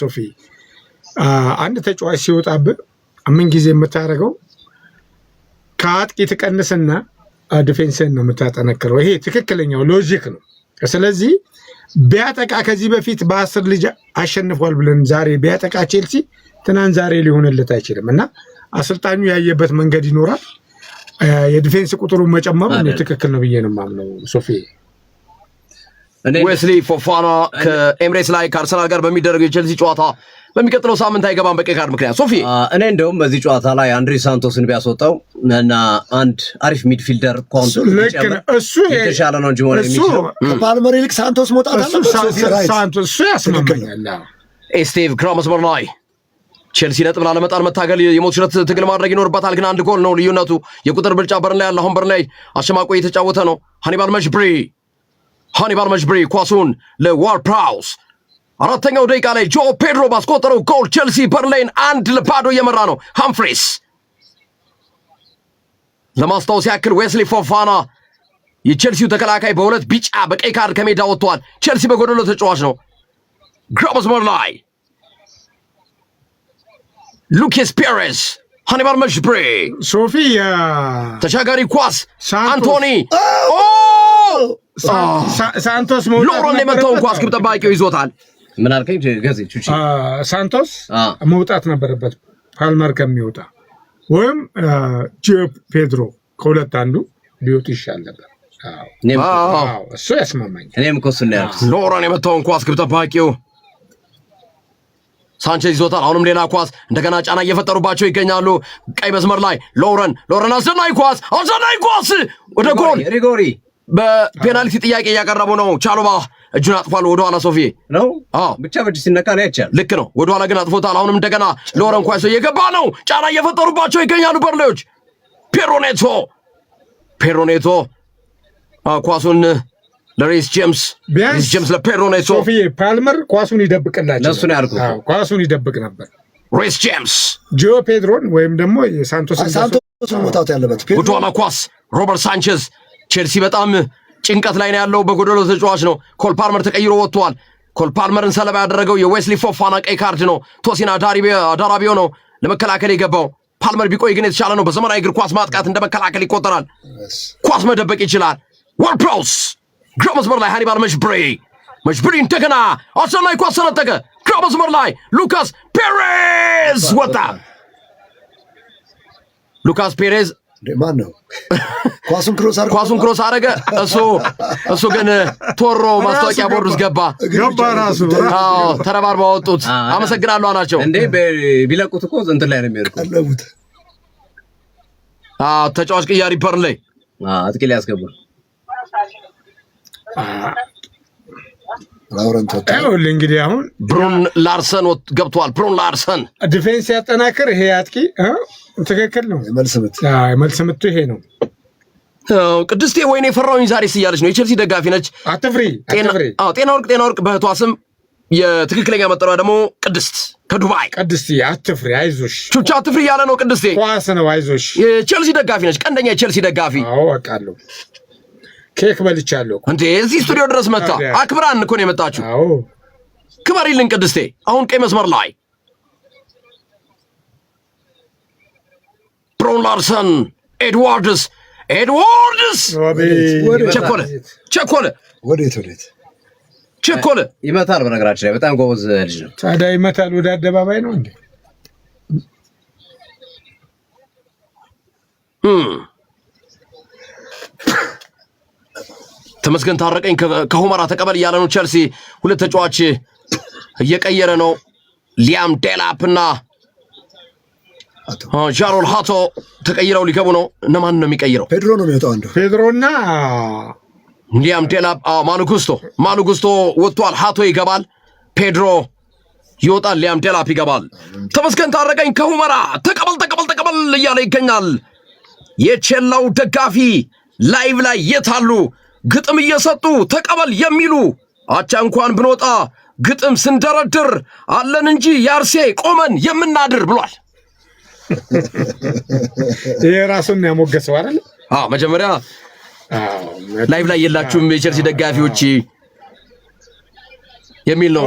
ሶፊ፣ አንድ ተጫዋች ሲወጣብህ ምን ጊዜ የምታደርገው ከአጥቂ ትቀንስና defense ን ነው የምታጠነክረው። ይሄ ትክክለኛው logic ነው። ስለዚህ ቢያጠቃ ከዚህ በፊት በ10 ልጅ አሸንፏል ብለን ዛሬ ቢያጠቃ ቼልሲ ትናንት ዛሬ ሊሆንለት አይችልም እና አሰልጣኙ ያየበት መንገድ ይኖራል። የ defense ቁጥሩን መጨመሩ ትክክል ነው ብዬ ነው የማምነው። ሶፊ ዌስሊ ፎፋና ከኤምሬትስ ላይ ከአርሰናል ጋር በሚደረገው የቼልሲ ጨዋታ በሚቀጥለው ሳምንት አይገባም በቀይ ካርድ ምክንያት። ሶፊ፣ እኔ እንደውም በዚህ ጨዋታ ላይ አንድሪ ሳንቶስን ቢያስወጣው እና አንድ አሪፍ midfielder እሱ የተሻለ ነው እንጂ ሆነ የሚችለው ከፓልመር ይልቅ ሳንቶስ መውጣት አለበት። ሳንቶስ እሱ ያስማማኛል። ኤስቴቭ ግራ መስመር ላይ ቼልሲ ነጥብ ላለመጣል መታገል የሞት ሽረት ትግል ማድረግ ይኖርበታል። ግን አንድ ጎል ነው ልዩነቱ። የቁጥር ብልጫ በርንላይ ያለ አሁን በርንላይ አሸማቆ እየተጫወተ ነው። ሃኒባል መጅብሪ፣ ሃኒባል መጅብሪ ኳሱን ለዋርድ ፕራውስ። አራተኛው ደቂቃ ላይ ጆ ፔድሮ ባስቆጠረው ጎል ቼልሲ በርንላይን 1-0 እየመራ ነው። ሃምፍሪስ፣ ለማስታወስ ያክል ዌስሊ ፎፋና የቼልሲው ተከላካይ በሁለት ቢጫ በቀይ ካርድ ከሜዳ ወጥቷል። ቼልሲ በጎደሎ ተጫዋች ነው። ግራ መስመር ላይ ሉኬስ ፔሬዝ፣ ሃኒባል መጅብሪ፣ ሶፊ፣ ተሻጋሪ ኳስ አንቶኒ ሳንቶስ ሎረን የመታውን ኳስ ግብ ጠባቂው ይዞታል። ምን አልከኝ? ገዜ ሳንቶስ መውጣት ነበረበት ፓልመር ከሚወጣ ወይም ጂዮ ፔድሮ ከሁለት አንዱ ቢወጡ ይሻል ነበር። እሱ ያስማማኛል። እኔም እኮ እሱን ነው ያልኩት። ሎረን የመታውን ኳስ ግብ ጠባቂው ሳንቼዝ ይዞታል። አሁንም ሌላ ኳስ እንደገና ጫና እየፈጠሩባቸው ይገኛሉ። ቀይ መስመር ላይ ሎረን፣ ሎረን አስደናቂ ኳስ፣ አስደናቂ ኳስ ወደ ጎል። ሪጎሪ በፔናልቲ ጥያቄ እያቀረቡ ነው። ቻሎባ እጁን አጥፏል ወደኋላ። ሶፊ ነው ብቻ በእጅ ሲነካ ነው ያቻል። ልክ ነው። ወደኋላ ግን አጥፎታል። አሁንም እንደገና ሎረን ኳስ እየገባ ነው። ጫና እየፈጠሩባቸው ይገኛሉ በርንሌዎች። ፔሮኔቶ፣ ፔሮኔቶ ኳሱን ለሬስ ጄምስ፣ ሬስ ጄምስ ለፔድሮ ኔቶ። ሶፊ፣ ፓልመር ኳሱን ይደብቅላቸው። ለሱ ነው ያልኩት። ኳሱን ይደብቅ ነበር። ሬስ ጄምስ ጂኦ ፔድሮን ወይም ደግሞ የሳንቶስ ሳንቶስ መውጣት ያለበት። ወደኋላ ኳስ ሮበርት ሳንቼዝ። ቼልሲ በጣም ጭንቀት ላይ ነው ያለው። በጎደሎ ተጫዋች ነው። ኮል ፓልመር ተቀይሮ ወጥቷል። ኮል ፓልመርን ሰለባ ያደረገው የዌስሊ ፎፋና ቀይ ካርድ ነው። ቶሲን አዳራቢዮ ነው ለመከላከል የገባው። ፓልመር ቢቆይ ግን የተሻለ ነው። በዘመናዊ እግር ኳስ ማጥቃት እንደ መከላከል ይቆጠራል። ኳስ መደበቅ ይችላል። ዋርድ ፕራውስ ግራ መስመር ላይ ሃኒባል መጅብሪ፣ መጅብሪ እንደገና አስደናቂ ኳስ ሰነጠቀ። ግራ መስመር ላይ ሉካስ ፔሬዝ ወጣ። ሉካስ ፔሬዝ ማን ነው? ኳሱን cross አድርጎ ኳሱን cross አደረገ። እሱ ግን ቶሮ ማስታወቂያ ቦርድ ውስጥ ገባ። ገባ ራሱ። አዎ፣ ተረባርበው አወጡት። አመሰግናለሁ አላቸው። እንዴ፣ ቢለቁት እኮ እንትን ላይ ነው የሚወድቁት። ቀለቡት። አዎ፣ ተጫዋች ቅያሪ በርንሌይ። አጥቂ ሊያስገቡ። ላውረንት ወጣ። ይኸውልህ እንግዲህ አሁን ብሩን ላርሰን ገብቷል። ብሩን ላርሰን defense ያጠናክር ይሄ አጥቂ ትክክል ነው። የመልስ ምት። መልስ ምቱ ይሄ ነው። ቅድስቴ ወይኔ የፈራውኝ ዛሬስ እያለች ነው። የቼልሲ ደጋፊ ነች። አትፍሪ፣ አትፍሪ። ጤና ወርቅ፣ ጤና ወርቅ በእህቷ ስም፣ የትክክለኛ መጠሪያ ደግሞ ቅድስት ከዱባይ። ቅድስት አትፍሪ፣ አይዞሽ። ቹቻ አትፍሪ እያለ ነው ቅድስቴ። ኳስ ነው፣ አይዞሽ። የቼልሲ ደጋፊ ነች። ቀንደኛ የቼልሲ ደጋፊ። አዎ፣ አውቃለሁ። ኬክ በልቻለሁ። እንዴ፣ እዚህ ስቱዲዮ ድረስ መታ አክብራን እኮ ነው የመጣችሁ። አዎ። ክበሪልን ቅድስቴ። አሁን ቀይ መስመር ላይ ብሮን ላርሰን፣ ኤድዋርድስ፣ ኤድዋርድስ ቸኮለ፣ ቸኮለ። ወዴት ወዴት? ቸኮለ። ይመታል። በነገራችን ላይ በጣም ጎበዝ ልጅ ነው። ታዲያ ይመታል። ወደ አደባባይ ነው እንዴ? ተመስገን ታረቀኝ ከሁመራ ተቀበል እያለ ነው። ቸልሲ ሁለት ተጫዋች እየቀየረ ነው። ሊያም ዴላፕ እና ጃሮል ሃቶ ተቀይረው ሊገቡ ነው። እነማን ነው የሚቀይረው? ፔድሮ ነው የሚወጣው አንዱ። ፔድሮና ሊያም ዴላፕ፣ ማሉ ጉስቶ፣ ማሉ ጉስቶ ወጥቷል። ሃቶ ይገባል። ፔድሮ ይወጣል። ሊያም ዴላፕ ይገባል። ተመስገን ታረቀኝ ከሁመራ ተቀበል፣ ተቀበል፣ ተቀበል እያለ ይገኛል። የቼላው ደጋፊ live ላይ የታሉ ግጥም እየሰጡ ተቀበል የሚሉ? አቻ እንኳን ብንወጣ ግጥም ስንደረድር አለን እንጂ የአርሴ ቆመን የምናድር ብሏል። ይሄ ራሱን ያሞገሰው አይደል? አዎ፣ መጀመሪያ live ላይ የላችሁም የቼልሲ ደጋፊዎች የሚል ነው።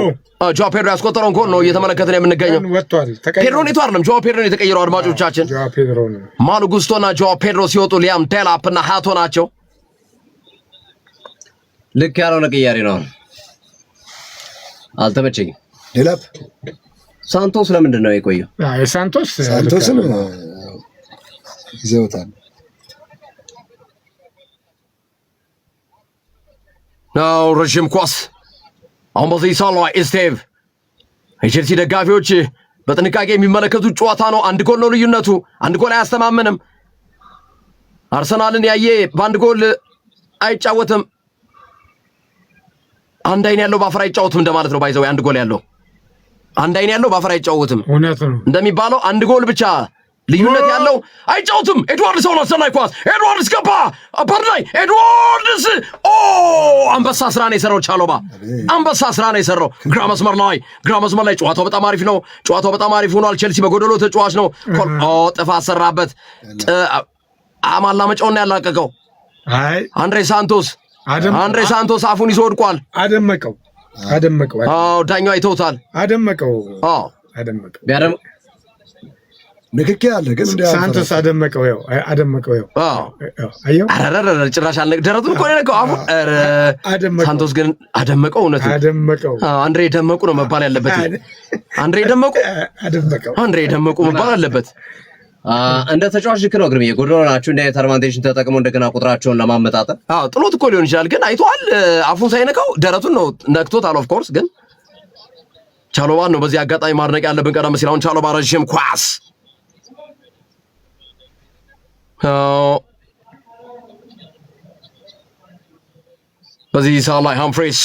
ጆዋ ፔድሮ ያስቆጠረውን ጎል ነው እየተመለከትን የምንገኘው። ወጥቷል። ፔድሮ ኔቶ አይደለም፣ ጆዋ ፔድሮ ነው የተቀየረው። አድማጮቻችን፣ ጆዋ ፔድሮ ነው። ማሉ ጉስቶ እና ጆዋ ፔድሮ ሲወጡ ሊያም ዴላፕ እና ሃቶ ናቸው። ልክ ያልሆነ ቅያሬ ነው። አልተመቸኝም። ዴላፕ ሳንቶስ ለምንድን ነው የቆየው? ሳንቶስ ሳንቶስን ይዘውታል። ነው ረዥም ኳስ አሁን በዚህ ሰዓት ላይ ስቴቭ የቼልሲ ደጋፊዎች በጥንቃቄ የሚመለከቱት ጨዋታ ነው። አንድ ጎል ነው ልዩነቱ። አንድ ጎል አያስተማምንም። አርሰናልን ያየ በአንድ ጎል አይጫወትም። አንድ አይን ያለው በአፈር አይጫወትም እንደማለት ነው። by the way አንድ ጎል ያለው አንድ አይን ያለው በአፈር አይጫወትም። እውነት ነው እንደሚባለው አንድ ጎል ብቻ ልዩነት ያለው አይጫወትም። ኤድዋርድስ አሁን አሰናይ ኳስ ኤድዋርድስ ገባ በር ላይ ኤድዋርድስ ኦ አንበሳ ስራ ነው የሰራው። ቻሎባ አንበሳ ስራ ነው የሰራው። ግራ መስመር ላይ ግራ መስመር ላይ ጨዋታው በጣም አሪፍ ነው። ጨዋታው በጣም አሪፍ ሆኗል። ቼልሲ በጎደሎ ተጫዋች ነው። ኦ ጥፋት ሰራበት። ማላመጫውን ያላቀቀው አንድሬ ሳንቶስ አንድሬ ሳንቶስ አፉን ይዞ ወድቋል። አደመቀው አደመቀው። አዎ ዳኛው አይተውታል። አደመቀው። አዎ አደመቀው። ንክኪ አለ ግን እንደ ሳንቶስ አደመቀው። ያው አደመቀው። ያው አየው። ኧረ ጭራሽ አልነቅ ደረቱን እኮ ነው የነካው አፉ። ኧረ ሳንቶስ ግን አደመቀው። እውነት አደመቀው። አንድሬ ደመቁ ነው መባል ያለበት። አንድሬ ደመቁ፣ አደመቀው። አንድሬ ደመቁ መባል አለበት። እንደ ተጫዋች ልክ ነው ግርምዬ፣ ጎዶሎ ናቸው። እንደ አይነት advantage ን ተጠቅሞ እንደገና ቁጥራቸውን ለማመጣጠን አዎ ጥሎት እኮ ሊሆን ይችላል፣ ግን አይቷል። አፉን ሳይነካው ደረቱን ነው ነክቶታል። of course ግን ቻሎባን ነው በዚህ አጋጣሚ ማድነቅ ያለብን። ቀደም ሲል አሁን ቻሎባ ረዥም ኳስ በዚህ ሰዓት ላይ ሃምፍሬስ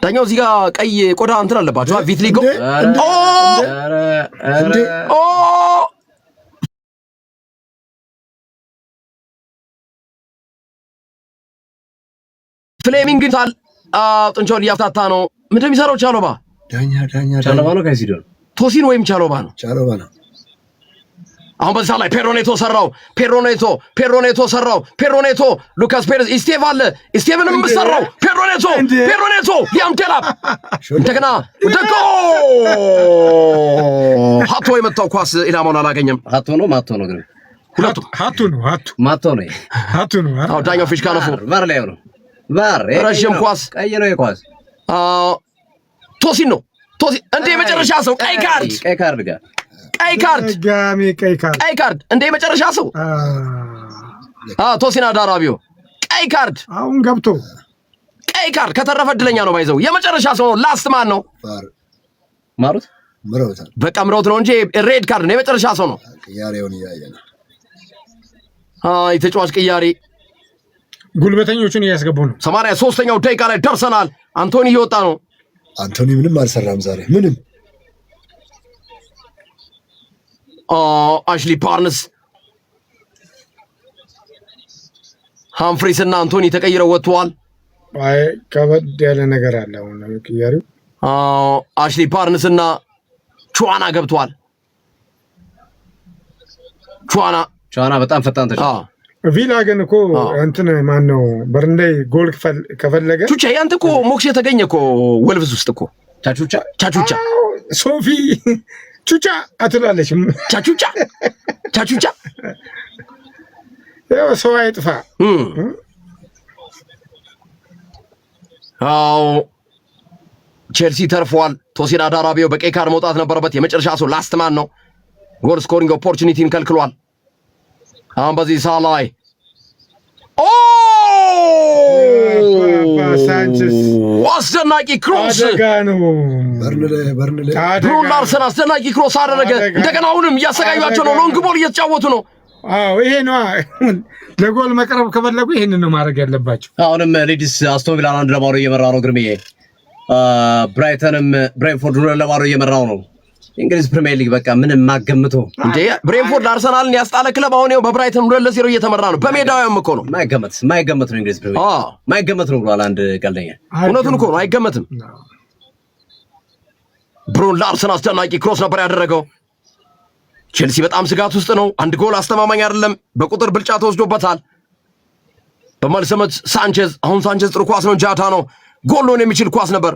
ዳኛው እዚህ ጋር ቀይ ቆዳ እንትን አለባቸው። vitiligo ፍሌሚንግ ታል ጡንቻውን እያፍታታ ነው። ምንድን ነው የሚሰራው? ቻሎባ ዳኛ ዳኛ ቻሎባ ነው ካይሲዶ ቶሲን ወይም ቻሎባ ነው። ቻሎባ ነው። አሁን በዛ ላይ ፔሮኔቶ ሰራው። ፔሮኔቶ ፔሮኔቶ ሰራው። ፔሮኔቶ ሉካስ ፔሬዝ ኢስቴቭ አለ። ኢስቴቭንም ሰራው። ፔሮኔቶ ፔሮኔቶ ሊያም ዴላፕ እንደገና ደጎ ሀቶ የመታው ኳስ ኢላማውን አላገኘም። ሀቶ ነው ማቶ ነው ግን ሁለቱም ሀቱ ነው ሀቱ ማቶ ነው ሀቱ ነው። አዎ ዳኛው ፊሽካ ነፉ። VAR ላይ ነው VAR ረዥም ኳስ ቀይ ነው የኳስ ቶሲን ነው ቶሲን እንደ የመጨረሻ ሰው ቀይ ካርድ ቀይ ካርድ ጋር ቀይ ካርድ ድጋሜ ቀይ ካርድ ቀይ ካርድ እንደ የመጨረሻ ሰው ቶሲን አዳራቢዮ ቀይ ካርድ አሁን ገብቶ ቀይ ካርድ ከተረፈ እድለኛ ነው። by the way የመጨረሻ ሰው ነው። last man ነው ማሩት ምረውታል። በቃ ምረውት ነው እንጂ red card ነው። የመጨረሻ ሰው ነው። ቅያሬውን እያየ ነው። አይ ተጫዋች ቅያሬ ጉልበተኞቹን እያስገቡ ነው። 83ኛው ደቂቃ ላይ ደርሰናል። አንቶኒ እየወጣ ነው። አንቶኒ ምንም አልሰራም ዛሬ ምንም። አሽሊ ባርንስ፣ ሃምፍሪስ እና አንቶኒ ተቀይረው ወጥተዋል። አይ ከበድ ያለ ነገር አለ አሁን ቅያሬው። አሽሊ ባርንስ እና ቹዋና ገብተዋል። ቹዋና ቹዋና በጣም ፈጣን ተጫዋች። ቪላ ግን እኮ እንትን ማን ነው በርንሌይ ጎል ከፈለገ ቹቻ ያንተ እኮ ሞክሽ የተገኘ እኮ ወልቭዝ ውስጥ እኮ ቻቹቻ ቻቹቻ ሶፊ ቹቻ አትላለች። ቻቹቻ ቻቹቻ ያው ሰው አይጥፋ። አዎ ቼልሲ ተርፏል። ቶሲን አዳራቢዮ በቀይ ካርድ መውጣት ነበረበት። የመጨረሻ ሰው last man ነው። goal scoring opportunity ን ከልክሏል። አሁን በዚህ ሰዓት ላይ ኦ ሳንቼስ አስደናቂ cross አደጋ ነው። ብሩን ላርሰን አስደናቂ cross አደረገ። እንደገና አሁንም እያሰቃዩቸው ነው። long ball እየተጫወቱ ነው። አዎ ይሄ ነው። ለጎል መቅረብ ከፈለጉ ይሄንን ነው ማድረግ ያለባቸው። አሁንም ሊድስ አስቶን ቪላን 1-0 እየመራ ነው። ግርምዬ ብራይተንም ብሬንፎርድ 2-0 እየመራው ነው። እንግሊዝ ፕሪሚየር ሊግ በቃ ምንም ማገምተው እንዴ! ብሬንፎርድ አርሰናልን ያስጣለ ክለብ አሁን ይኸው በብራይተን 2-0 እየተመራ ነው። በሜዳውም እኮ ነው ማይገመት ማይገመት ነው። እንግሊዝ ፕሪሚየር ሊግ ማይገመት ነው ብሏል አንድ ቀልደኛ። እውነቱን እኮ ነው፣ አይገመትም። ብሩን ላርሰን አስደናቂ cross ነበር ያደረገው። ቼልሲ በጣም ስጋት ውስጥ ነው። አንድ ጎል አስተማማኝ አይደለም። በቁጥር ብልጫ ተወስዶበታል። በመልስ ምት ሳንቼዝ፣ አሁን ሳንቼዝ ጥሩ ኳስ ነው፣ ጃታ ነው ጎል ሊሆን የሚችል ኳስ ነበር።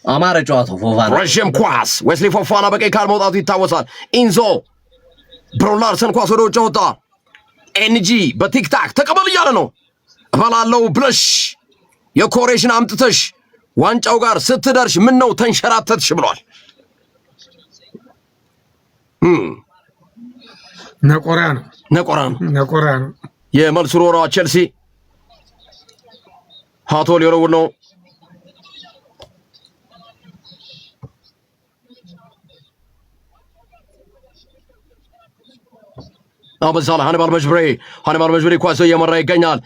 አማረ ጨዋታው። ፎፋና ረዥም ኳስ ዌስሊ ፎፋና በቀይ ካርድ መውጣቱ ይታወሳል። ኢንዞ ብሩን ላርሰን ኳስ ወደ ውጭ ወጣ። ኤንጂ በቲክታክ ተቀበል እያለ ነው። እበላለው ብለሽ የኮሬሽን አምጥተሽ ዋንጫው ጋር ስትደርሽ ምን ነው ተንሸራተትሽ ብሏል። ነቆራ ነው ነቆራ ነው፣ ነቆራ ነው። የመልሱ ሮራ ቼልሲ ሃቶ ሊወረውር ነው። አሁን በዛ ላይ ሃኒባል መጅብሪ፣ ሃኒባል መጅብሪ ኳስ እየመራ ይገኛል።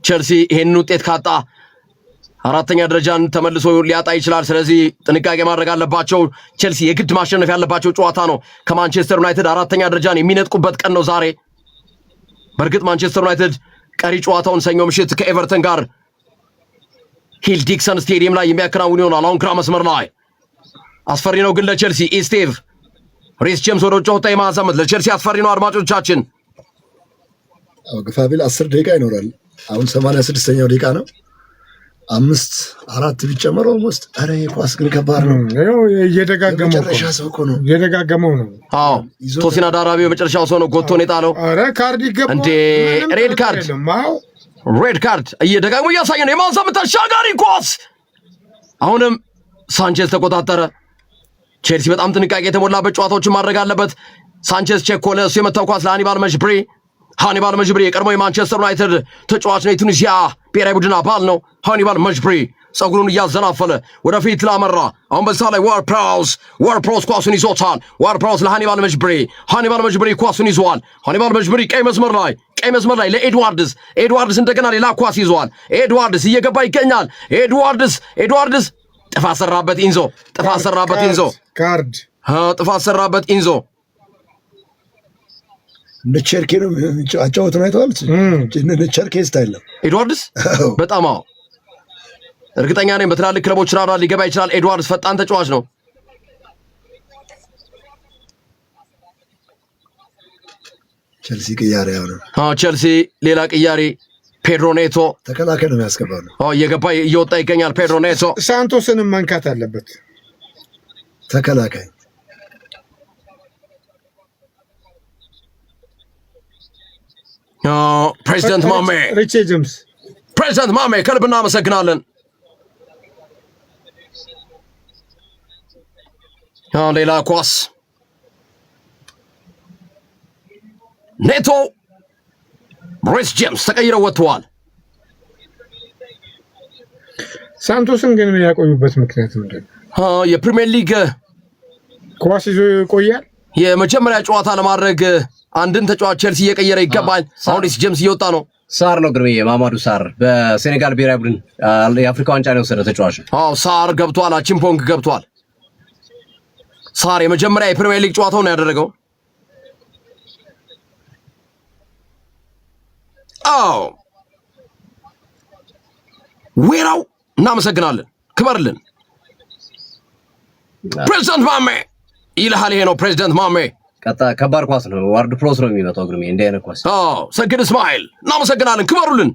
ቼልሲ ይሄንን ውጤት ካጣ አራተኛ ደረጃን ተመልሶ ሊያጣ ይችላል። ስለዚህ ጥንቃቄ ማድረግ አለባቸው። ቼልሲ የግድ ማሸነፍ ያለባቸው ጨዋታ ነው። ከማንቸስተር ዩናይትድ አራተኛ ደረጃን የሚነጥቁበት ቀን ነው ዛሬ። በእርግጥ ማንቸስተር ዩናይትድ ቀሪ ጨዋታውን ሰኞ ምሽት ከኤቨርተን ጋር ሂል ዲክሰን ስቴዲየም ላይ የሚያከናውን ይሆናል። አሁን ግራ መስመር ላይ አስፈሪ ነው ግን ለቼልሲ ኢስቴቭ ሪስ ጄምስ ወደ ውጭ ወጣ። የማዕዘን ለቼልሲ አስፈሪ ነው። አድማጮቻችን ግፋ ቢል 10 ደቂቃ ይኖራል። አሁን 86ኛው ደቂቃ ነው። አምስት አራት ቢጨመር almost። ኧረ ኳስ ግን ከባድ ነው። እየደጋገመው የመጨረሻ ሰው እኮ ነው። እየደጋገመው ነው። አዎ ቶሲና ዳራቢ የመጨረሻው ሰው ነው ጎቶን የጣለው። ኧረ ካርድ ይገባዋል እንዴ! Red card፣ red card እየደጋግሞ እያሳየ ነው። የማንሳት ተሻጋሪ ኳስ አሁንም ሳንቼዝ ተቆጣጠረ። ቼልሲ በጣም ጥንቃቄ የተሞላበት ጨዋታዎችን ማድረግ አለበት። ሳንቼዝ ቸኮለ። እሱ የመታው ኳስ ለሃኒባል መጅብሪ፣ ሃኒባል መጅብሪ የቀድሞ የማንቸስተር ዩናይትድ ተጫዋች ነው። የቱኒዚያ ብሔራዊ ቡድን አባል ነው። ሃኒባል መጅብሪ ጸጉሩን እያዘናፈለ ወደፊት ላመራ። አሁን በዛ ላይ ዋርድ ፕራውስ፣ ዋርድ ፕራውስ ኳሱን ይዞታል። ዋርድ ፕራውስ ለሃኒባል መጅብሪ፣ ሃኒባል መጅብሪ ኳሱን ይዘዋል። ሃኒባል መጅብሪ ቀይ መስመር ላይ፣ ቀይ መስመር ላይ ለኤድዋርድስ፣ ኤድዋርድስ እንደገና ሌላ ኳስ ይዘዋል። ኤድዋርድስ እየገባ ይገኛል። ኤድዋርድስ፣ ኤድዋርድስ ጥፋት ሰራበት ኢንዞ፣ ጥፋት ሰራበት ኢንዞ፣ ካርድ ጥፋት ሰራበት ኢንዞ። እንደ ቸርኬ ነው አጫወት ነው አይተዋል። እንደ ቸርኬ style ነው ኤድዋርድስ በጣም አዎ፣ እርግጠኛ ነኝ በትላልቅ ክለቦች radar ሊገባ ይችላል። ኤድዋርድስ ፈጣን ተጫዋች ነው። ቸልሲ ቅያሬ ነው። አዎ ቸልሲ ሌላ ቅያሬ ፔድሮ ኔቶ ተከላካይ ነው የሚያስገባው ነው። አዎ እየገባ እየወጣ ይገኛል። ፔድሮ ኔቶ ሳንቶስንም መንካት አለበት። ተከላካይ ፕሬዚደንት ማሜ፣ ሪቼ ጄምስ፣ ፕሬዚደንት ማሜ ከልብ እናመሰግናለን። ሌላ ኳስ ኔቶ፣ ሪስ ጄምስ ተቀይረው ወጥተዋል። ሳንቶስን ግን ያቆዩበት ምክንያት ምንድን ነው? የፕሪሚየር ሊግ ኳስ ይዞ ይቆያል። የመጀመሪያ ጨዋታ ለማድረግ አንድን ተጫዋች ቼልሲ እየቀየረ ይገባል። አሁን ሪስ ጄምስ እየወጣ ነው። ሳር ነው ግርምዬ፣ ማማዱ ሳር በሴኔጋል ብሔራዊ ቡድን የአፍሪካ ዋንጫን የወሰደ ተጫዋች ነው። አዎ ሳር ገብቷል። አቺምፖንግ ገብቷል። ሳር የመጀመሪያ የፕሪሚየር ሊግ ጨዋታውን ነው ያደረገው። አዎ ዌራው እናመሰግናለን። ክበርልን ፕሬዚደንት ማሜ ይልሃል። ይሄ ነው ፕሬዚደንት ማሜ። ከባድ ኳስ ነው። ዋርድ ፕሮስ ነው የሚመጣው ግርሜ፣ እንዲህ አይነት ኳስ። አዎ ሰግድ እስማኤል እናመሰግናለን። ክበሩልን።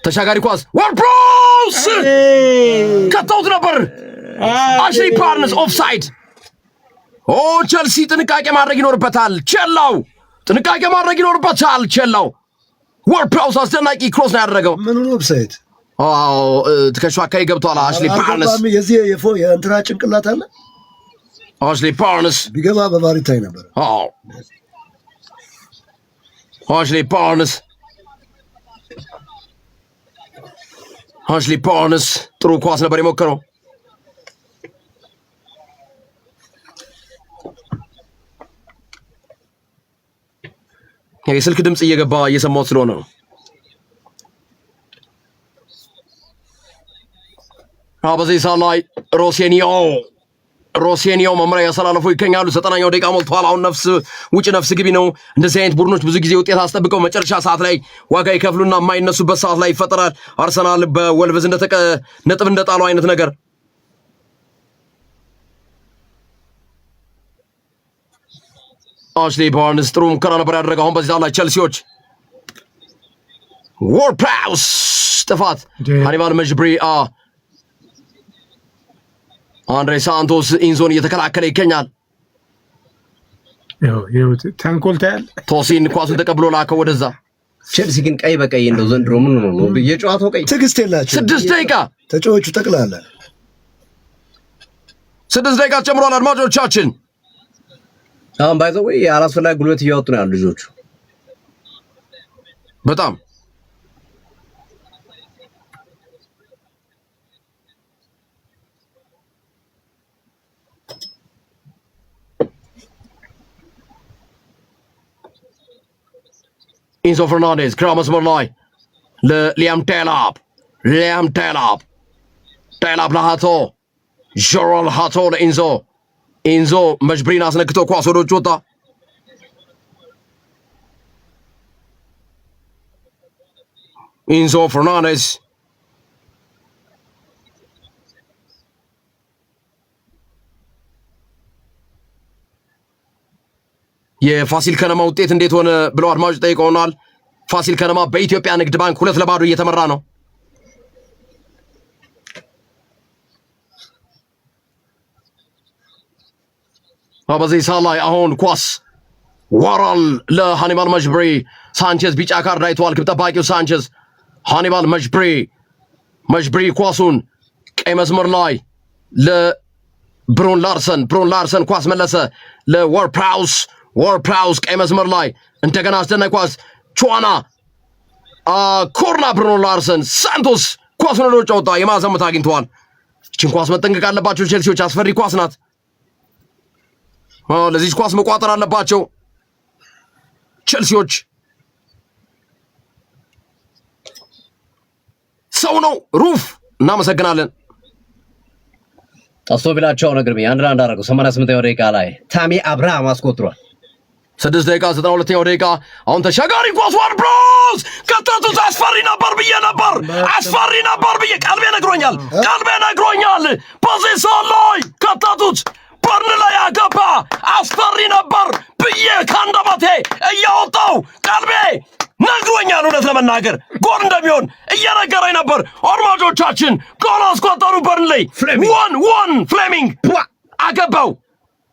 ተሻጋሪ ኳስ ዋርድ ፕሮስ ከተውት ነበር። አሽሊ ባርንስ ኦፍሳይድ። ኦ ቸልሲ ጥንቃቄ ማድረግ ይኖርበታል። ቸላው ጥንቃቄ ማድረግ ይኖርበታል። ቸላው ዋርድ ፕሮስ አስደናቂ cross ነው ያደረገው። ምኑ ነው ኦፍሳይድ? አዎ ትከሻው አካባቢ ገብቷል። አሽሊ ባርንስ የዚህ የእንትና ጭንቅላት አለ። አሽሊ ባርንስ ቢገባ በ VAR ይታይ ነበር። አዎ አሽሊ ባርንስ፣ አሽሊ ባርንስ ጥሩ ኳስ ነበር የሞከረው። የስልክ ድምፅ እየገባ እየሰማሁት ስለሆነ ነው። በዚህ ሰዓት ላይ ሮሴኒዮ፣ ሮሴኒዮ መመሪያ ያስተላለፉ ይገኛሉ። 90ኛው ደቂቃ ሞልቷል። አሁን ነፍስ ውጭ ነፍስ ግቢ ነው። እንደዚህ አይነት ቡድኖች ብዙ ጊዜ ውጤት አስጠብቀው መጨረሻ ሰዓት ላይ ዋጋ ይከፍሉና የማይነሱበት ሰዓት ላይ ይፈጠራል። አርሰናል በወልቭዝ እንደተቀ ነጥብ እንደጣለው አይነት ነገር። አሽሊ ባርንስ ጥሩ ሙከራ ነበር ያደረገው። አሁን በዚህ ሰዓት ላይ ቸልሲዎች ዋርድ ፕራውስ ጥፋት ሃኒባል መጅብሪ፣ አንድሬ ሳንቶስ ኢንዞን እየተከላከለ ይገኛል። ተንኮል ታያለህ። ቶሲን ኳሱን ተቀብሎ ላከው ወደዛ። ቼልሲ ግን ቀይ በቀይ እንደው ዘንድሮ ምን ሆኖ ነው የጨዋታው ቀይ? ትዕግስት የላቸው 6 ደቂቃ ተጫዋቹ ጠቅላላ። 6 ደቂቃ ጨምሯል። አድማጮቻችን አሁን by the way አላስፈላጊ ጉልበት እያወጡ ነው ያሉ ልጆቹ በጣም ኢንዞ ፈርናንዴዝ ግራ መስመር ላይ ለሊያም ዴላፕ፣ ሊያም ዴላፕ፣ ዴላፕ ለሃቶ፣ ጆሮል ሃቶ ለኢንዞ፣ ኢንዞ መጅብሪን አስነክቶ ኳስ ወደ ውጭ ወጣ። ኢንዞ ፈርናንዴዝ የፋሲል ከነማ ውጤት እንዴት ሆነ ብለው አድማጮች ጠይቀውናል። ፋሲል ከነማ በኢትዮጵያ ንግድ ባንክ 2-0 እየተመራ ነው። በዚህ ሰዓት ላይ አሁን ኳስ ዋራል ለሃኒባል መጅብሪ። ሳንቼዝ ቢጫ ካርድ አይተዋል። ግብ ጠባቂው ሳንቼዝ። ሃኒባል መጅብሪ፣ መጅብሪ ኳሱን ቀይ መስመር ላይ ለብሮን ላርሰን፣ ብሮን ላርሰን ኳስ መለሰ ለዋርድ ፕራውስ፣ ዋርድ ፕራውስ ቀይ መስመር ላይ እንደገና አስደናቂ ኳስ ቹዋና ኮርና ብሩኖ ላርሰን ሳንቶስ ኳሱን ወደ ውጭ አወጣ። የማዕዘን ምት አግኝተዋል። ይህችን ኳስ መጠንቀቅ አለባቸው ቼልሲዎች። አስፈሪ ኳስ ናት። ለዚች ኳስ መቋጠር አለባቸው ቼልሲዎች። ሰው ነው ሩፍ። እናመሰግናለን። አስቶን ቪላቸው ነገር 1-1 አደረገው። 88ኛው ደቂቃ ላይ ታሚ አብርሃም አስቆጥሯል። 6 ደቂቃ 92ኛው ደቂቃ አሁን ተሻጋሪ ኳስ ዋርድ ፕራውስ ከተቱት። አስፈሪ ነበር ብዬ ነበር፣ አስፈሪ ነበር ብዬ ቀልቤ ነግሮኛል፣ ቀልቤ ነግሮኛል። በዚህ ሰዓት ላይ ከተቱት፣ በርንላይ አገባ። አስፈሪ ነበር ብዬ ከአንደበቴ እያወጣው ቀልቤ ነግሮኛል። እውነት ለመናገር ጎል እንደሚሆን እየነገረኝ ነበር። አድማጮቻችን ጎል አስቆጠሩ። በርንላይ 1-1 ፍሌሚንግ አገባው፣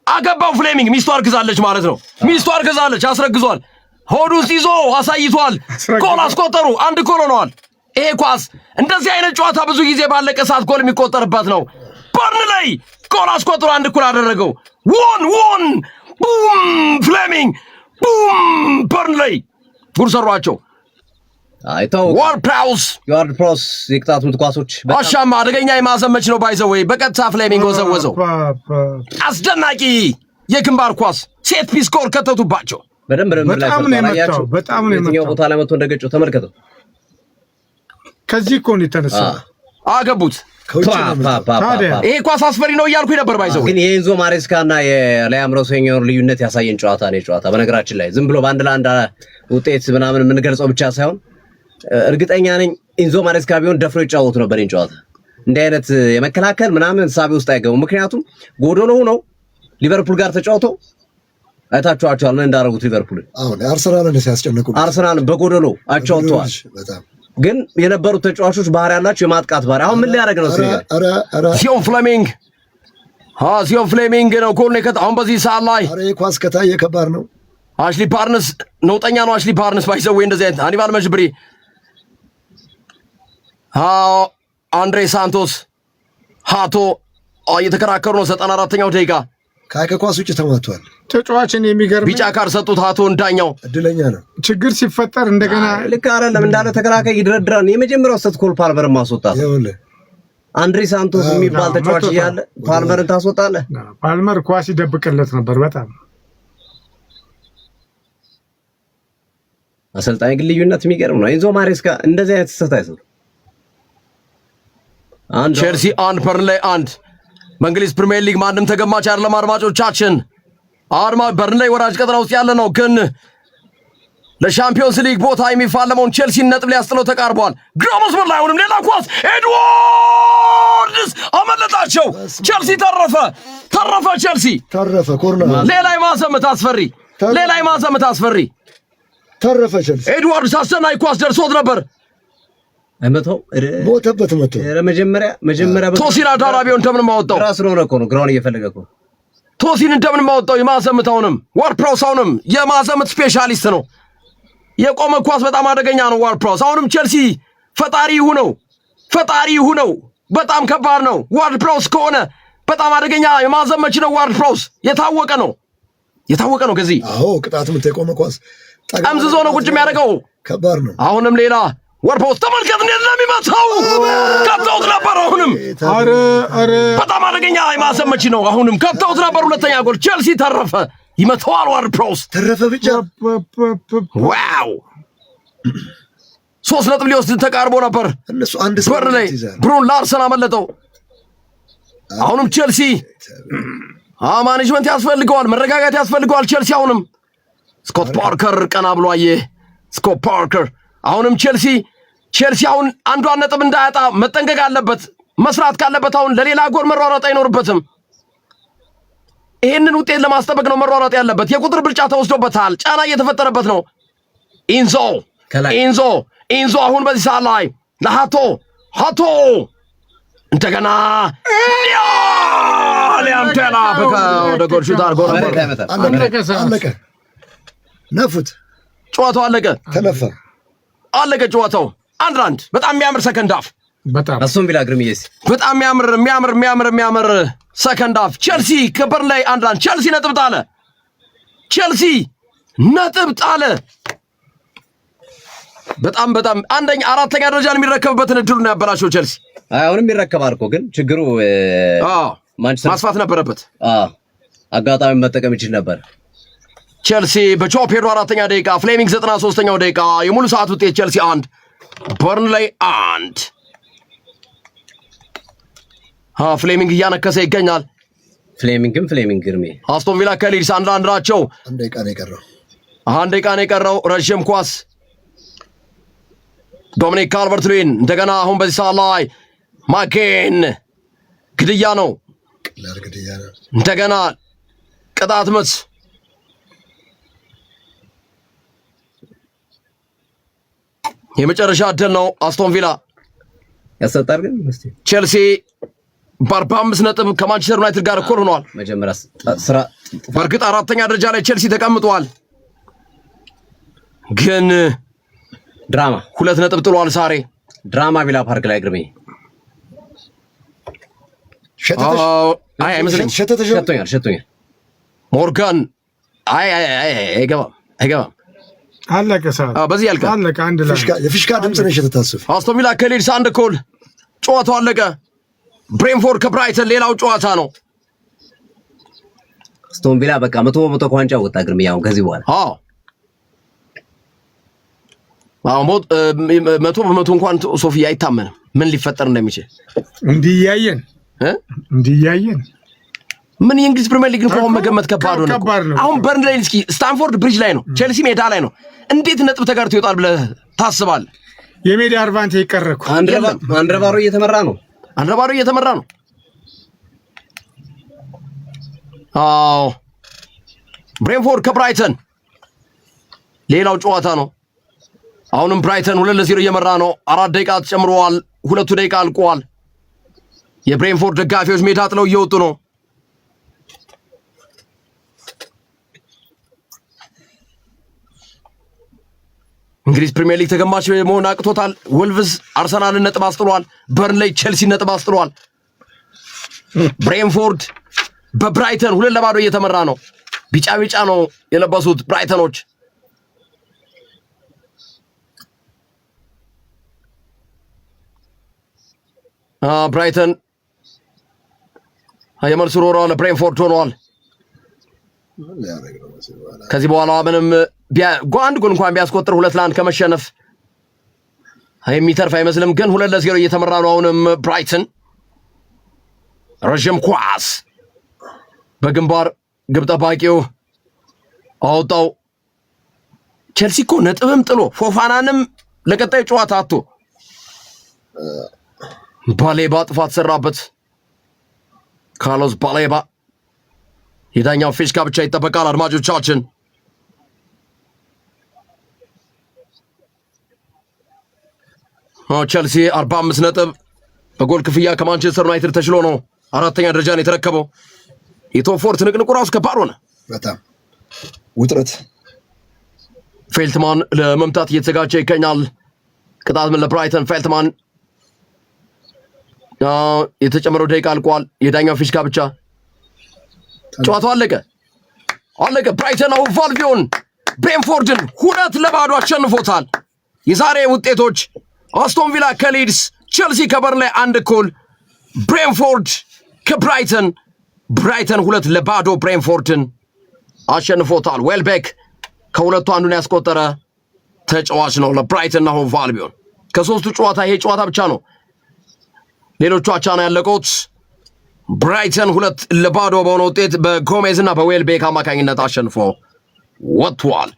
አገባው። ፍሌሚንግ ሚስቱ አርግዛለች ማለት ነው። ሚስቱ አርግዛለች፣ አስረግዟል። ሆዱ ውስጥ ይዞ አሳይቷል። ጎል አስቆጠሩ። አንድ ጎል ሆነዋል። ይሄ ኳስ እንደዚህ አይነት ጨዋታ ብዙ ጊዜ ባለቀ ሰዓት ጎል የሚቆጠርበት ነው። በርንላይ ጎል አስቆጥሮ አንድ እኩል አደረገው። 1-1 boom ፍሌሚንግ boom በርንላይ ጉድ ሰሯቸው። አይታወቅም። ዋርድ ፕራውስ የዋርድ ፕራውስ የቅጣት ምት ኳሶች አሻማ አደገኛ የማዕዘን ምት ነው። by the way በቀጥታ ፍሌሚንግ ወዘወዘው። አስደናቂ የግንባር ኳስ set piece ጎል ከተቱባቸው። በደንብ በደንብ ላይ በጣም ነው የመታው። በጣም ነው የትኛው የመታው። ቦታ ላይ መጥቶ እንደገጨው ተመልከተው። ከዚህ እኮ ነው የተነሳው። አገቡት። ከውጭ ነው የመታው። ታዲያ ይሄ ኳስ አስፈሪ ነው እያልኩኝ ነበር። by the way ግን የኤንዞ ማሬስካ እና የሊያም ሮሴኞር ልዩነት ያሳየን ጨዋታ ነው። ጨዋታ በነገራችን ላይ ዝም ብሎ በአንድ ለአንድ ውጤት ምናምን የምንገልጸው ብቻ ሳይሆን እርግጠኛ ነኝ ኤንዞ ማሬስካ ቢሆን ደፍሮ ይጫወቱ ነበር ይህን ጨዋታ። እንዲህ አይነት የመከላከል ምናምን ሳቢ ውስጥ አይገቡም። ምክንያቱም ጎዶሎ ሆነው ሊቨርፑል ጋር ተጫውተው አይታችኋቸዋል ምን እንዳደረጉት ሊቨርፑል። አሁን አርሰናልን ሲያስጨንቁ አርሰናል በጎዶሎ አጫውተዋል። በጣም ግን የነበሩት ተጫዋቾች ባህሪ ያላቸው የማጥቃት ባህሪ አሁን ምን ሊያደርግ ነው ሴኔጋል? ኧረ ኧረ ሲዮን ፍሌሚንግ ሲዮን ፍሌሚንግ ነው ጎል የከተ አሁን በዚህ ሰዓት ላይ ኧረ ኳስ ከታየ ከባድ ነው። አሽሊ ባርንስ ነውጠኛ ነው። አሽሊ ባርንስ by the way እንደዚህ አይነት ሃኒባል መጅብሪ፣ አንድሬ ሳንቶስ ሃቶ እየተከራከሩ ነው። 94ኛው ደቂቃ ከኳስ ውጭ ተማቷል። ተጫዋችን የሚገርም ቢጫ ካርድ ሰጡት ሃቶን ዳኛው። እድለኛ ነው። ችግር ሲፈጠር እንደገና ልክ አይደለም እንዳለ ተከላካይ ይደረድራል። የመጀመሪያው ስህተት ኮል ፓልመርን ማስወጣት። ይኸውልህ አንድሬ ሳንቶስ የሚባል ተጫዋች እያለ ፓልመርን ታስወጣለህ? ፓልመር ኳስ ይደብቅለት ነበር በጣም። አሰልጣኝ ግን ልዩነት የሚገርም ነው። ኤንዞ ማሬስካ እንደዚህ አይነት ስህተት አይሰሩም። አንድ ቼልሲ 1 በርንላይ 1። በእንግሊዝ ፕሪሚየር ሊግ ማንም ተገማች አይደለም። አድማጮቻችን አድማ በርንላይ ወራጅ ቀጠና ውስጥ ያለ ነው፣ ግን ለሻምፒዮንስ ሊግ ቦታ የሚፋለመውን ቼልሲን ነጥብ ሊያስጥለው ተቃርቧል። ግራ መስመር ላይ አሁንም ሌላ ኳስ ኤድዋርድስ አመለጣቸው። ቼልሲ ተረፈ፣ ተረፈ ቼልሲ ተረፈ። corner ሌላ የማዕዘን ምት አስፈሪ፣ ሌላ የማዕዘን ምት አስፈሪ። ተረፈ። ቼልሲ ኤድዋርድስ አስደናቂ ኳስ ደርሶት ነበር። አይመታው ሞተበት መቶ መጀመሪያ መጀመሪያ ቶሲን አዳራቢውን እንደምንም አወጣው። ግራ ስለሆነ እኮ ነው ግራውን እየፈለገ እኮ ቶሲን እንደምንም አወጣው። የማዕዘን ምት አሁንም ዋርድ ፕራውስ አሁንም የማዕዘን ምት specialist ነው። የቆመ ኳስ በጣም አደገኛ ነው ዋርድ ፕራውስ። አሁንም ቼልሲ ፈጣሪ ይሁነው፣ ፈጣሪ ይሁነው። በጣም ከባድ ነው። ዋርድ ፕራውስ ከሆነ በጣም አደገኛ የማዕዘን መቺ ነው። ዋርድ ፕራውስ የታወቀ ነው። የታወቀ ነው። ከዚህ አዎ ቅጣት ምት የቆመ ኳስ ጠምዝዞ ነው ቁጭ የሚያደርገው። ከባድ ነው። አሁንም ሌላ ወርፖስ ተመልከት፣ እንዴት እንደሚመታው ከተውት ነበር። አሁንም በጣም አደገኛ የማዕዘን መቺ ነው። አሁንም ከተውት ነበር። ሁለተኛ ጎል ቼልሲ ተረፈ። ይመታዋል። ዋርድ-ፕራውስ ተረፈ ብቻ። Wow! 3 ነጥብ ሊወስድ ተቃርቦ ነበር። እነሱ አንድ በር ላይ ብሩን ላርሰን አመለጠው። አሁንም ቼልሲ management ያስፈልገዋል፣ መረጋጋት ያስፈልገዋል። ቼልሲ አሁንም ስኮት ፓርከር ቀና ብሎ አየ። ስኮት ፓርከር አሁንም ቼልሲ አሁን አንዷን ነጥብ እንዳያጣ መጠንቀቅ አለበት። መስራት ካለበት አሁን ለሌላ ጎል መሯሯጥ አይኖርበትም። ይህንን ውጤት ለማስጠበቅ ነው መሯሯጥ ያለበት። የቁጥር ብልጫ ተወስዶበታል። ጫና እየተፈጠረበት ነው። ኢንዞ ኢንዞ ኢንዞ አሁን በዚህ ሰዓት ላይ ለሃቶ ሃቶ እንደገና ሊያም ዴላፕ ወደ ጎል shoot አድርጎ ነበር። አለቀ። ነፉት። ጨዋታው አለቀ። ተነፋ። አለቀ ጨዋታው 1-1። በጣም የሚያምር second half በጣም አስቶን ቪላ ግርምዬስ በጣም የሚያምር የሚያምር የሚያምር የሚያምር second half ቼልሲ ከበርንላይ 1-1። ቼልሲ ነጥብ ጣለ። ቼልሲ ነጥብ ጣለ። በጣም በጣም አንደኛ አራተኛ ደረጃን የሚረከብበትን እድሉ ነው ያበላሸው ቼልሲ። አሁንም ይረከባል እኮ ግን ችግሩ ማንቸስተር ማስፋት ነበረበት። አጋጣሚ መጠቀም ይችል ነበር። ቼልሲ በጆ ፔድሮ አራተኛ ደቂቃ፣ ፍሌሚንግ 93ኛው ደቂቃ። የሙሉ ሰዓት ውጤት ቼልሲ 1 በርንላይ 1። ፍሌሚንግ እያነከሰ ይገኛል። ፍሌሚንግም ፍሌሚንግ ግርሜ። አስቶን ቪላ ከሊድስ 1-1 ናቸው። አንድ ደቂቃ ነው የቀረው። አንድ ደቂቃ ነው የቀረው። ረዥም ኳስ ዶሚኒክ ካልቨርት ሉዊን እንደገና አሁን በዚህ ሰዓት ላይ ማጌን ግድያ ነው። ቀላል ግድያ ነው። እንደገና ቅጣት ምት የመጨረሻ እድል ነው። አስቶን ቪላ ያሰጣል ግን እስቲ ቼልሲ በ45 ነጥብ ከማንቸስተር ዩናይትድ ጋር እኩል ሆኗል። መጀመሪያ ስራ በእርግጥ አራተኛ ደረጃ ላይ ቼልሲ ተቀምጧል፣ ግን ድራማ 2 ነጥብ ጥሏል ዛሬ። ድራማ ቪላ ፓርክ ላይ ግርሜ። ሸተተሽ አይ አይመስለኝም። ሸተተሽ ሸቶኛል ሸቶኛል። ሞርጋን አይ አይ አይ አይገባም አይገባም። አለቀ ሰዓት። በዚህ ያልቃል። አለቀ። አንድ ላይ የፊሽካ ድምፅ ነው የሸተታት ሶፊ። አስቶን ቪላ ከሊድስ አንድ እኩል ጨዋታው አለቀ። ብሬንፎርድ ከብራይተን ሌላው ጨዋታ ነው። አስቶን ቪላ በቃ 100% ከዋንጫ ወጣ ግርሜ። አሁን ከዚህ በኋላ አዎ አዎ 100% እንኳን ሶፊ አይታመንም ምን ሊፈጠር እንደሚችል። እንዲያየን እንዲያየን ምን የእንግሊዝ ፕሪሚየር ሊግ እንኳን መገመት ከባድ ሆነ። ከባድ ነው። አሁን በርንላይ እስኪ ስታንፎርድ ብሪጅ ላይ ነው፣ ቼልሲ ሜዳ ላይ ነው። እንዴት ነጥብ ተጋርቶ ይወጣል ብለህ ታስባለህ? የሜዳ advantage ቀረ እኮ። አንድ ለባዶ እየተመራ ነው። 1-0 እየተመራ ነው። አዎ ብሬንፎርድ ከብራይተን ሌላው ጨዋታ ነው። አሁንም ብራይተን 2-0 እየመራ ነው። 4 ደቂቃ ተጨምረዋል። ሁለቱ ደቂቃ አልቀዋል። የብሬንፎርድ ደጋፊዎች ሜዳ ጥለው እየወጡ ነው። እንግሊዝ ፕሪሚየር ሊግ ተገማች መሆን አቅቶታል። ወልቭስ አርሰናልን ነጥብ አስጥሏል። በርንላይ ቼልሲ ነጥብ አስጥሏል። ብሬንፎርድ በብራይተን 2-0 እየተመራ ነው። ቢጫ ቢጫ ነው የለበሱት ብራይተኖች። ብራይተን የመልሱ ሮሮ ለብሬንፎርድ ሆኗል። ከዚህ በኋላ ምንም አንድ ጎል እንኳን ቢያስቆጥር 2-1 ከመሸነፍ የሚተርፍ አይመስልም። ግን 2-0 እየተመራ ነው። አሁንም ብራይተን ረዥም ኳስ በግንባር ግብ ጠባቂው አወጣው። ቼልሲ እኮ ነጥብም ጥሎ ፎፋናንም ለቀጣዩ ጨዋታ አጥቶ ባሌባ ጥፋት ሰራበት። ካርሎስ ባሌባ የዳኛው ፊሽካ ብቻ ይጠበቃል። አድማጮቻችን ቼልሲ 45 ነጥብ በጎል ክፍያ ከማንቸስተር ዩናይትድ ተሽሎ ነው አራተኛ ደረጃን የተረከበው። የ top four ትንቅንቁ ራሱ ከባድ ሆነ። በጣም ውጥረት። ፌልትማን ለመምታት እየተዘጋጀ ይገኛል። ቅጣት ምን ለብራይተን ፌልትማን የተጨመረው ደቂቃ አልቋል። የዳኛው ፊሽካ ብቻ። ጨዋታው አለቀ። አለቀ። ብራይተን ሆቭ አልቢዮን ብሬንፎርድን 2-0 አሸንፎታል። የዛሬ ውጤቶች አስቶን ቪላ ከሊድስ፣ ቼልሲ ከበርንላይ 1 እኩል፣ ብሬንፎርድ ከብራይተን፣ ብራይተን 2-0 ብሬንፎርድን አሸንፎታል። ዌልቤክ ከሁለቱ አንዱን ያስቆጠረ ተጫዋች ነው ለብራይተን ሆቭ አልቢዮን። ከሶስቱ ጨዋታ ይሄ ጨዋታ ብቻ ነው ሌሎቹ አቻ ነው ያለቁት። ብራይተን 2-0 በሆነ ውጤት በጎሜዝ እና በዌልቤክ አማካኝነት አሸንፎ ወጥቷል።